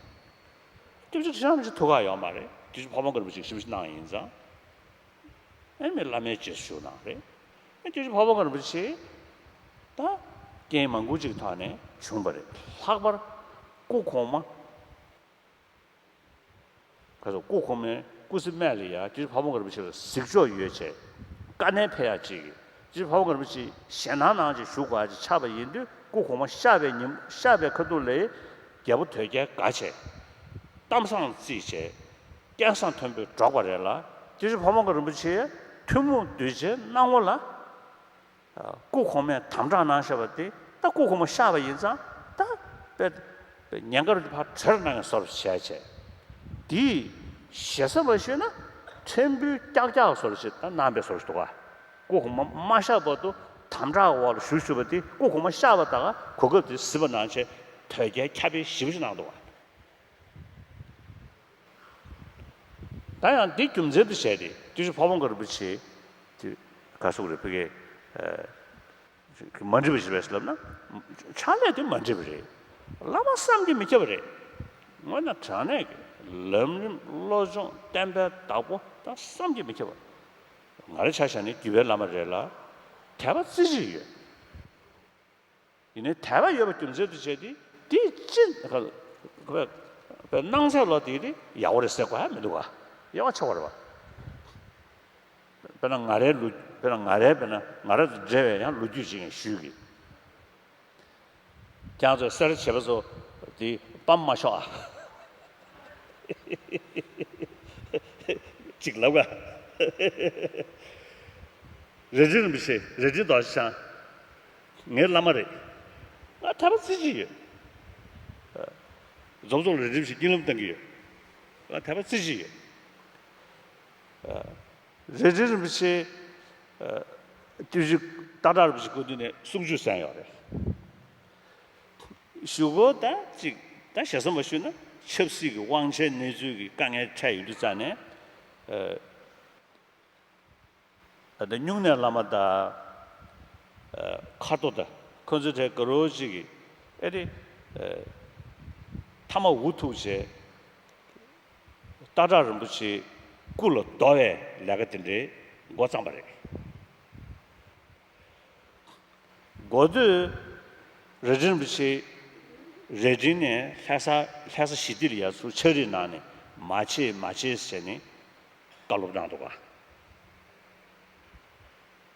སྐྱབས་རྗེ་ཁྲི་བྱང་རིན་པོ་ཆེ་ཐུགས་ཁག་ཡོད་མ་རེད། སྐྱབས་རྗེ་ཕ་བོང་ཁ་རིན་པོ་ཆེ་ཞིབ་ཞིབ་གནང་ཡིན་ཙང་། ཨེ་མི་བླ་མའི་རྗེས་སུ་ཞུགས་གནང་རེད། ཨེ་སྐྱབས་རྗེ་ཕ་བོང་ཁ་རིན་པོ་ཆེ། ད། རྐྱེན་མང་པོ་ཅིག་ཐོག་ནས་བྱུང་བ་རེད། ལྷག་པར་སྐུ་གོང་མ། ཁ་སོ་སྐུ་གོང་མའི་སྐུ་ཚེ་སྨད་ལ་ཡ་སྐྱབས་རྗེ་ཕ་བོང་ཁ་རིན་པོ་ཆེ་ལ་གཟིགས་ཕྱོགས་ཡོད་བྱས། དཀའ་གནད་འཕེལ་ཡག་ཅིག་གིས། སྐྱབས་རྗེ་ཕ་བོང་ཁ་རིན་པོ་ཆེ་ཞེད་སྣང་གནང་བྱས་བཞུགས་དགོས་ཡག་ཅིག་ཆགས་པ་ཡིན་དུས། སྐུ་གོང་མ་གཤེགས་པའི་ཉིན། གཤེགས་པའི་ཁ་ཐུག་ལ་རྒྱལ་པོ་དོལ་རྒྱལ་དགའ་བྱས། གཏམ་བཟང་བརྩིས་བྱས། སྐད་གསང་མཐོན་པོས་སྒྲོག་པ་རེད་ལ། སྐྱབས་རྗེ་ཕ་བོང་ཁ་རིན་པོ་ཆེ་ཐུན་མོང་གདུལ་བྱའི་སྣང་ངོ་ལ། ཨ། སྐུ་གོང་མས་དམ་དྲག་གནང་བཞག་པ་དེ་ད་སྐུ་གོང་མ་གཤེགས་པ་ཡིན་ཙང་ད་དཔེ་དཔེ་ཉེན་ཁ་རུ་ཕར་བྲལ་གནང་ཡག་བཟོ་འདྲ་བྱས་བྱས། དེའི་ཞེ་ས་མ་ཞུས་ན་ཕྲན་བུ་ཀྱག་ཀྱག་བཟོ་འདྲ་ཞིག་ད་གནང་བའི་བཟོ་འདྲ་ཞིག་འདུག་ག། སྐུ་གོང་མ་མ་གཤེགས་བར་དུ་དམ་དྲག་འོག་ལ་བཞུགས་བཞུགས་པ་དེ། སྐུ་གོང་མ་གཤེགས་པ་ད་ག་གོ་སྐབས་དེ་གཟིགས་པ་གནང་བྱས། དོལ་རྒྱལ་ཁྱབ་སྤེལ་ཞེ་པོ་ཅིག་གནང་འདུག་ག། ད་ཡང་འདི་རྒྱུ་མཚན་དུ་བྱས་ཏེ་སྐྱབས་རྗེ་ཕ་བོང་ཁ་རིན་པོ་ཆེ་དེ་ག་སོགས་རེད། ཕ་གི། ཨ། མ་འགྲིག་པ་ཞིག་རེད་ལབ་ན། ཕྱག་ལས་དེ་མ་འགྲིག་པ་རེད། བླ་མ་བསམ་གྱིས་མི་ཁྱབ་པ་རེད། དངོས་གནས་དྲང་གནས་ཀྱི་ལམ་རིམ་བློ་སྦྱོང་བསྟན་པའི་བདག་པོ་ད་བསམ་གྱིས་མི་ཁྱབ་པ། ང་རང་ཆ་བཞག་ནས་བརྒྱུད་པའི་བླ་མ་རེད་ལ། དད་པ་རྩེ་གཅིག་ཡོད། ཡིན་ནའི་དད་པ་ཡོད་པ་རྒྱུ་མཚན་དུ་བྱས་ཏེ་དེ་ཅི་ཁ་བའི་སྣང་ཚད་ལོ་དེ་དེ་ཡག་པོ་རེད་ཟེར་དགོས་ཡ་མི་འདུག་ག། ཡག་པོ་ཆགས་པ་རེད་བ། དཔེར་ན་ང་རའི་ལོ། དཔེར་ན་ང་རའི། དཔེར་ན་ང་ར་དང་འབྲེལ་བའི་ཡང་ལོ་རྒྱུས་ཅིག་ཡང་ཞུས་གི། ཁྱེད་ཚོས་སེར་བྱེས་པ་ཚོ་དེ་སྤམ་མ་ཤོག་ཨ། ཅིག་ལབ་ག། རྭ་སྒྲེང་རིན་པོ་ཆེ། རྭ་སྒྲེང་རྡོ་རྗེ་འཆང་། ངའི་བླ་མ་རེད། ང་དད་པ་རྩེ་གཅིག་ཡོད། རྫོང་ཚོགས་ལ་རྭ་སྒྲེང་རིན་པོ་ཆེ་སྙིང་ལམ་བཏང་གི་ཡོད། ང་དད་པ་རྩེ་གཅིག་ཡོད། རྭ་སྒྲེང་རིན་པོ་ཆེ། སྐྱབས་རྗེ་སྟག་བྲག་རིན་པོ་ཆེ་སྐུ་མདུན་ནས་གསུང་ཆོས་གསན་ཡོད་རེད། གཞུག་གུ་ད་ཅིག་ད་ཞེ་ས་མ་ཞུས་ན་ཆབ་སྲིད་ཀྱི་དབང་ཆའི་གནས་ཚུལ་གྱི་དཀའ་ངལ་འཕྲད་ཡོང་དུས་ཙ་ནས། ད་སྨྱུང་གནས་བླ་མ་དང་། ཨ། མཁར་རྡོ་དང་ཁོ་ཚོའི་གྲས་དགའ་རོགས་གཅིག་གིས་ཨེ་རེད། ཨ། མཐའ་མ་འུ་ཐུག་བྱས། སྟག་བྲག་རིན་པོ་ཆེའི་སྐུ་ལ་རྡོ་བའི་ལས་ཀ་དེ་འདྲའི་འགོ་བརྩམས་པ་རེད། འགོ་སྟོད་རྭ་སྒྲེང་རིན་པོ་ཆེ་རྭ་སྒྲེང་ནས་ལྷ་ས། ལྷ་ས་ཞི་བདེ་ལ་ཡར་ཚུར་ཕྱག་བྲིས་གནང་ནས་མ་བྱེད་མ་བྱེད་ཟེར་ནས་བཀའ་སློབ་གནང་འདུག་ག།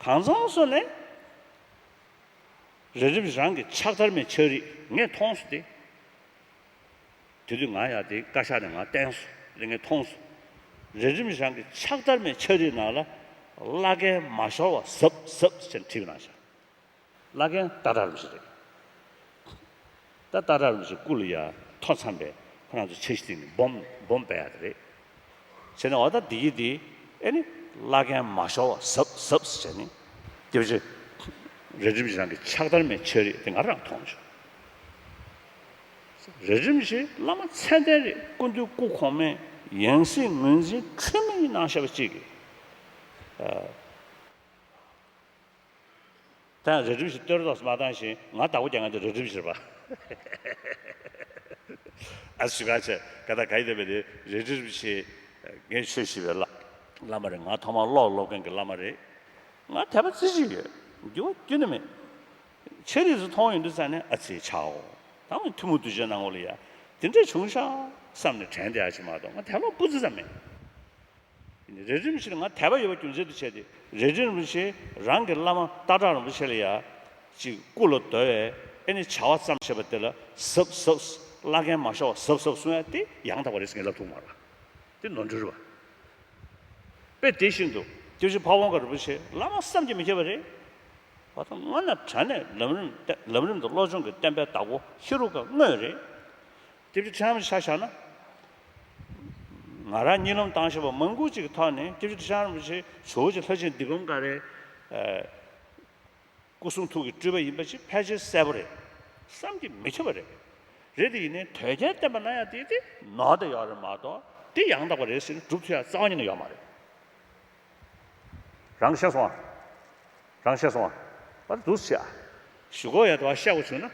གང་འཚམ་སོང་ནས་རེ་རིམ་རང་གི་ཕྱག་བདར་མའི་ཕྱག་རིས་ངས་མཐོང་སོང་སྟེ། དེ་དུས་ང་ཡང་དེ་བཀའ་ཤག་ནས་ང་བསྟན་སོང་། དེ་ངས་མཐོང་སོང་། རེ་རིམ་རང་གི་ཕྱག་བདར་མའི་ཕྱག་རིས་ནང་ལ་བླ་རྒན་མ་ཤོར་བ་གཟབ་གཟབ་ཟེར་བྲིས་གནང་ཤག་བླ་རྒན་ཏཱ་ཏཱ་རིན་པོ་ཆེ་རེད། ད་ཏཱ་ཏཱ་རིན་པོ་ཆེ་སྐུ་ལ་ཡ་ཐོ་འཚམས་པས་ཁོ་རང་ཚོ་འཆར་གཞི་སྟེང་ནས་སྦོམ་སྦོམ་སྤེལ་ཡག་དེ་རེད། བྱས་ནས་འོ་ད་འདི་ཡི་འདི་ཨེ་ནི་བླ་རྒན་མ་ཤོར་བ་གཟབ་གཟབ་བྱས་ནས་སྐྱབས་རྗེ་རེ་རིམ་བཞེངས་ཀྱི་ཕྱག་བདར་མའི་ཕྱག་རིས་དེ་ང་རང་མཐོང་བྱུང་། རེ་རིམ་བཞེངས་བླ་མ་མཚན་ལྡན་རེད། སྐུ་མདུན་སྐུ་གོང་མའི་ཡང་སྲིད་ངོས་འཛིན་འཁྲུལ་མེད་ཡིན་གནང་བཞག་པ་གཅིག་གིས། ད་རེ་རིམ་བཞེངས་བསྟོད་ར་ཏོག་ཙམ་མ་བཏང་བཞིན་ང་བདག་པོ་རྒྱག་མཁན་དེ་རེ་རིམ་བཞེངས་རེད་པ། ཨ་ཞུ་ག་བྱས་ག་ད་ག་ཡི་དེ་བས་དེ་རེ་རིམ་བཞེངས་ངས་ཆོས་ཞུས་པའི་བླ་བླ་མ་རེད། ང་ཐོག་མར་ཀློག་སློབ་མཁན་གྱི་བླ་མ་རེད། ང་དད་པ་རྩེ་གཅིག་ཡོད། འགྱུར་བ་ཁྱོན་ནས་མེད། ཆེ་རིགས་སུ་མཐོང་ཡོང་དུས་ཙ་ནས་ཨ་ཙི་ཆའོ། ད་ང་ཐུན་མོང་གདུལ་བྱའི་སྣང་ངོ་ལ་ཡ་དེ་འདྲས་བྱུང་ཤག་བསམ་ནས་དྲན་བསྡད་ཡ་ཅིག་མ་གཏོགས་ང་དད་པ་སྤུ་ཙི་ཙམ་མེད། རེ་རིམ་བཞེངས་ལ་ང་དད་པ་ཡོད་པ་རྒྱུ་མཚན་དུ་བྱས་ཏེ་རེ་རིམ་བཞེངས་རང་གི་བླ་མ་ཏཱ་ཏཱ་རིན་པོ་ཆེ་ལ་ཡ་ཅིག་སྐུ་ལ་བསྡོ་བས་ཨེ་ནི་བྱ་བ་བརྩམས་བཞག་པ་དེ་ལ་གཟབ་གཟབ་བླ་རྒན་མ་ཤོར་བ་གཟབ་གཟབ་གསུང་ཡ་དེ་ཡང་དག་པ་རེད་ཟེར་ངས་ལབ་ཐུབ་མ་རེད་པ། དེ་ནོར་འཁྲུལ་རེད་པ། དཔེ་དེ་བཞིན་དུ་སྐྱབས་རྗེ་ཕ་བོང་ཁ་རིན་པོ་ཆེ་བླ་མ་བསམ་གྱིས་མི་ཁྱབ་པ་རེད། བ་དང་སྔོན་ལ་དྲང་གནས་ལམ་རིམ་ལམ་རིམ་དང་བློ་སྦྱོང་གི་བསྟན་པའི་བདག་པོ་ཧེ་རུ་ཀ་དངོས་རེད། སྐྱབས་རྗེ་ཁྲི་བྱང་ཆ་བཞག་ན། ང་རང་གཉིད་ལམ་བཏང་བཞག་པ་མང་པོ་ཅིག་གི་ཐོག་ནས་སྐྱབས་རྗེ་ཁྲི་བྱང་རིན་པོ་ཆེ་ཇོ་བོ་རྗེ་ལྷ་ཆེན་འདི་གོང་ཀ་རེ། སྐུ་གསུང་ཐུགས་ཀྱི་སྤྲུལ་པ་ཡིན་པ་ཅིག་ཕལ་ཆེར་གསལ་པོ་རེད། བསམ་གྱིས་མི་ཁྱབ་པ་རེད། རེད་དེ་ཡིན་ནའི་དོལ་རྒྱལ་བསྟན་པ་ན་ཡང་དེ་དེ་ནོར་དེ་ཡོད་རེད་མ་གཏོགས་དེ་ཡང་དག་པ་རེད་ཟེར་ནས་སྒྲུབ་ཐུབ་ཡ་རྩ་བ་ཉིད་ནས་ཡོད་མ་རེད། རང་ཤེས་སོང་ཨ། རང་ཤེས་སོང་ཨ། པར་འདུག་ཤེས་ཨ། ཞུ་སྒོ་ཡ་དུ་བ་བཤད་དགོས་བྱུང་ན།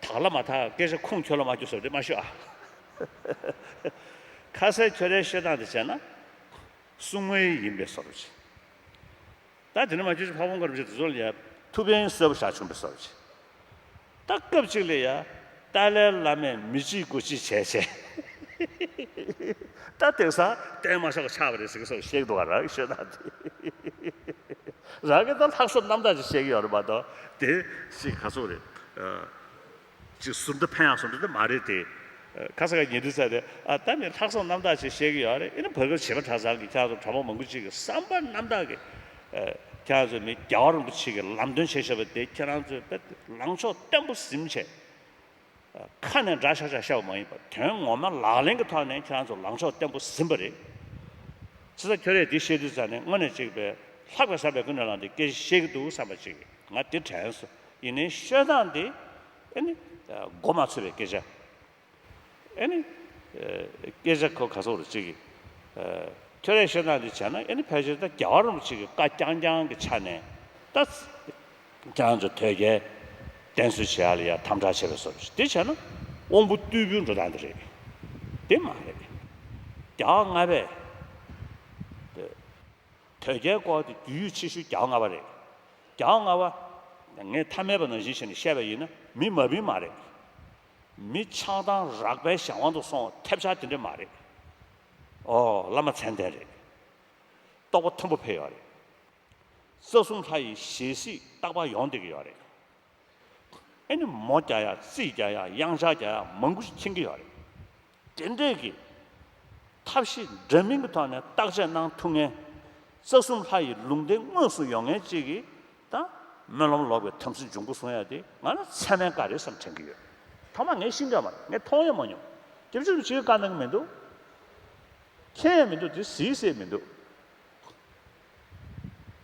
དག་ལ་མ་དག་སྐད་ཆ་ཁུངས་འཁྱོལ་ལ་མ་འཁྱོལ་ཟེར་བ་དེ་མ་ཤོད་ཨ། ཁ་སའི་ཁྱོད་རའི་བཤད་སྟངས་དེ་བྱས་ན། གསུང་མུན་ཡིན་པའི་བཟོ་འདྲ་ཅིག་ད་དེ་ནས་མ་ཁྱོད་ཀྱི་ཕ་བོང་ཁ་རིན་པོ་ཆེ་དེ་ཚོ་ལ་ཡ་ཐུགས་ཕན་གསལ་པོ་བཞག་བྱུང་བའི་བཟོ་འདྲ་ཅིག་ད་སྐབས་གཅིག་ལ་ཡ་ཏཱ་ལའི་བླ་མས་མི་གཅིག་དགུ་གཅིག་བྱས་བྱས། ད་དེང་སང་བསྟན་མ་ཆོག་པ་ཆགས་པ་རེད་ཟེར་གྱི་སོགས་བཤད་ཀྱི་འདུག་ག་རང་ཤོད་ན་དེ། རང་གིས་ད་ལྷག་བསམ་རྣམ་དག་ཅིག་བཤད་ཀྱི་ཡོད་རེད་མ་གཏོགས་དེ་ཞིག་ག་ཚོད་རེད། ཅིག་ཟུར་འདི་ཕན་ཡག་ཟུར་འདི་མ་རེད་དེ། ཁ་ས་ཁ་ཉེ་དུས་ཚོད་དེ་ཨ་ད་ནི་ལྷག་བསམ་རྣམ་དག་ཅིག་བཤད་ཀྱི་ཡོད་རེད། ཨེ་ནི་བོད་པའི་བྱེས་པ་གྲྭ་ཚང་གི་ཁྱེད་རང་ཚོ་གྲྭ་པ་མང་པོ་ཅིག་གི་བསམ་པ་རྣམ་དག་གི་ཁྱེད་རང་ཚོ་མི་རྒྱལ་བ་རིན་པོ་ཆེ་གི་ལམ་སྟོན་བྱས་བཞག་པ་དེ་ཁྱེད་རང་ཚོས་དཔེ་ལངས་ཕྱོགས་བརྟན་པོ་ཟིན་བྱས། ཁ་ནས་འདྲ་ཤག་ཤག་བཤད་པ་མ་ཡིན་པར་དོན་ངོ་མ་ལག་ལེན་གྱི་ཐོག་ནས་ཁྱེད་རང་ཚོ་ལངས་ཕྱོགས་བརྟན་པོ་ཟིན་པ་རེད། ཚེ་ས་ཁྱོད་རས་འདི་བཤད་དུས་ཙ་ནས་དངོས་གནས་གཅིག་པའི་ལྷག་པའི་བསམ་པའི་ཀུན་ནས་བསླངས་ཏེ་སྐད་ཆ་བཤད་ཀྱི་འདུག་བསམ་པ་ཅིག་ང་འདི་དྲན་སོང་། ཡིན་ནའི་ཤོད་སྟངས་འདི་ཨེ་ནི་མགོ་མ་ཚོས་པའི་སྐད་ཆ། ཨེ་ནི། སྐད་ཆ་ཁོ་ག་ཚོད་རེད་ཅིག་གིས། ཁྱོད་རས་ཤོད་སྟངས་འདི་བྱས་ན་ཨེ་ནི་ཕལ་ཆེར་ད་རྒྱལ་བ་རིན་པོ་ཆེ་གི་བཀའ་རྐྱང་རྐྱང་གི་ཆ་ནས་ད། ཁྱེད་རང་ཚོ་དོལ་རྒྱལ་བསྟེན་གསོལ་བྱེད་ཡ་ལ་ཡ་དམ་དྲག་བྱེད་པའི་བཟོ་འདྲ་ཞིག་དེ་བྱས་ན་དབང་པོ་རྟུལ་པོའི་འགྲོ་སྟངས་དེ་རེད། དེ་མ་རེད། རྒྱལ་བ་ལྔ་པས། དོལ་རྒྱལ་སྐོར་དེ་རྒྱུས་ཡོད་ཆེ་ཤོས་རྒྱལ་བ་ལྔ་པ་རེད། རྒྱལ་བ་ལྔ་པ། ངས་ཐ་མལ་པ་ནང་བཞིན་བྱས་ནས་བཤད་པ་ཡིན་ན་མི་མ་བིན་མ་རེད། མི་ཆགས་སྡང་རགས་པའི་གཞན་དབང་དུ་སོང་བ་ཐེབས་ཆག་དེ་འདྲས་མ་རེད། ཨོ་བླ་མ་མཚན་ལྡན་རེད། རྟོགས་པ་མཐོན་པོ་ཕེབས་ཡོད་རེད། རྩ་གསུམ་ལྷ་ཡི་ཞལ་གཟིགས་རྟག་པར་ཡོང་བསྡད་ཀྱི་ཡོད་རེད། ཨེ་ནི་མོ་རྒྱག་ཡག་རྩིས་རྒྱག་ཡག་དབྱངས་འཆར་རྒྱག་ཡག་མང་པོ་ཞིག་མཁྱེན་གྱི་ཡོད་རེད། དེ་འདྲས་ཀྱི་ཐབས་ཤེས་འདྲ་མིན་གྱི་ཐོག་ནས་བརྟག་དཔྱད་གནང་ཐུབ་མཁན། རྩ་གསུམ་ལྷ་ཡི་ལུང་བསྟན་དངོས་སུ་ཡོང་མཁན་གཅིག་གིས་ད་སྨོན་ལམ་ལོག་པའི་དམ་སྲི་འབྱུང་པོ་གསུང་ཡག་དེ་ང་ལ་ཚད་མའི་བཀའ་རེད་བསམ་དྲན་གྱི་ཡོད། ཐོག་མ་ངས་ཤེས་ཀྱི་ཡོད་མ་རེད། ངས་མཐོང་ཡང་མ་མྱོང་། སྐྱབས་རྗེ་རིན་པོ་ཆེས་བཀའ་གནང་གི་མི་འདུག་མཁྱེན་ཡང་མི་འདུག་དེ་གཟིགས་སྲིད་མི་འདུག་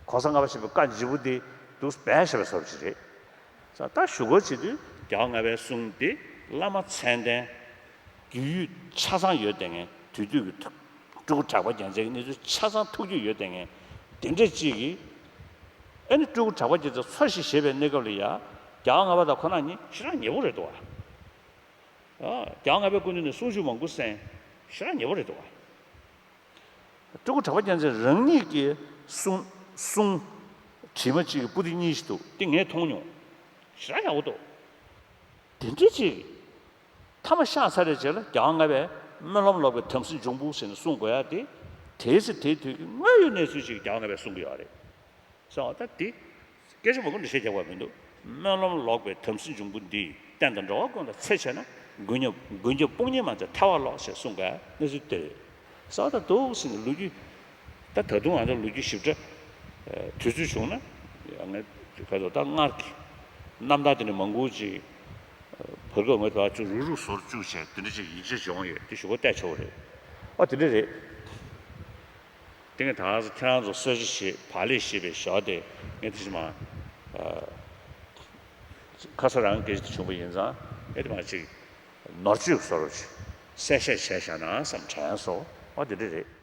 གོང་ས་ལྔ་པ་ཆེན་པོའི་བཀའ་བརྗིད་པོ་འདི་འདུག་སྦས་བཞག་པའི་བཟོ་འདྲ་ཅིག་རེད། ད་ཞུ་སྒོ་བྱེད་དུས་རྒྱལ་བ་ལྔ་པའི་གསུང་འདི་བླ་མ་མཚན་ལྡན། རྒྱུས་ཡོད་ཆ་ཚང་ཡོད་བསྡད་མཁན་དུས་དུས་ཀྱི་ཐུགས་སྤྲུལ་སྐུ་གྲགས་པ་རྒྱལ་མཚན་གྱི་གནས་ཚུལ་ཆ་ཚང་ཐུགས་རྒྱུས་ཡོད་བསྡད་མཁན་དེ་འདྲ་ཅིག་གིས། ཨེ་ནི་སྤྲུལ་སྐུ་གྲགས་པ་རྒྱལ་མཚན་འཚོ་ཞིང་གཞེས་པའི་གནས་སྐབས་ལ་ཡ། རྒྱལ་བ་ལྔ་པ་དང་ཁོ་རང་གཉིས་ཞེ་དྲག་ཉེ་པོ་རེད་འདུག་བ། རྒྱལ་བ་ལྔ་པའི་སྐུ་མདུན་ནས་གསུང་ཆོས་མང་པོ་གསན། ཞེ་དྲག་ཉེ་པོ་རེད་འདུག་བ། སྤྲུལ་སྐུ་གྲགས་པ་རྒྱལ་མཚན་རང་ཉིད་ཀྱི་གསུང་གསུང་། བྲིས་མ་གཅིག་གི་པོ་ཏི་གཉིས་ཤིག་འདུག་དེ་ངས་མཐོང་མྱོང་། ཞེ་དྲག་ཡག་པོ་འདུག་དེ་འདྲ་ཅིག་མཐའ་མ་བཤགས་ཚར་བའི་རྗེས་ལ་རྒྱལ་བ་ལྔ་པས་སྨོན་ལམ་ལོག་པའི་དམ་སྲི་འབྱུང་པོ་ཟེར་ནས་གསུང་དགོས་ཡ་དེ། དེའི་ཚེ་དེའི་དུས་ཀྱི་དངོས་ཡོད་གནས་ཚུལ་ཅིག་རྒྱལ་བ་ལྔ་པས་གསུང་གི་ཡོད་རེད། སོ་ད་དེ་སྐད་ཆ་མང་པོ་འདྲ་བཤད་རྒྱག་པ་མི་འདུག་སྨོན་ལམ་ལོག་པའི་དམ་སྲི་འབྱུང་པོ་འདིས། བསྟན་དང་འགྲོ་བ་ཀུན་ལ་འཚེ་བྱས་ན། མགོན་ཉམས་མགོན་སྐྱབས་དཔུང་གཉེན་མ་མཛད་ཐལ་བར་ལོག་ཞེས་གསུངས་པའི་གནས་ཚུལ་དེ་རེད། སོ་ད་འདུག་ཟེར་ནས་ལོ་རྒྱུས། ད་ད་དུང་ང་ཚོ་ལོ་རྒྱུས་ཞིབ་ཕྲ་དུས་ཚོད་བྱུང་ན་ང་ཁ་ཚོ་ད་སྔར་གྱི་རྣམ་ཐར་དེ་ནས་མང་པོ་ཅིག་བར་སྐབས་ངོས་ཐོག་ཅུ་རུག་རུག་བཟོར་བཅུག་བྱས་དེ་འདྲ་ཅིག་ཡིག་ཆ་བྱུང་ཡོད་དེ་ཞུ་བ་བལྟས་ཆོག་རེད། ཨ་དེ་འདྲ་རེད། དེ་ངས་ད་ཁྱེད་རང་ཚོ་གསལ་བཤད་བྱེད་བག་ལེབ་བཤད་པའི་ཞོར་དེ་ངས་དེ་བཞིན་མ་ཁ་ས་རང་སྐད་ཆ་དེ་བྱུང་བ་ཡིན་ཙང་ངས་དེ་མ་ཅིག་ནོར་བཅོས་བཟོ་རོགས་བྱེད། གསལ་བཤད་བྱས་བཞག་ན་བསམ་དྲན་སོང་། ཨ་དེ་འདྲ་རེད།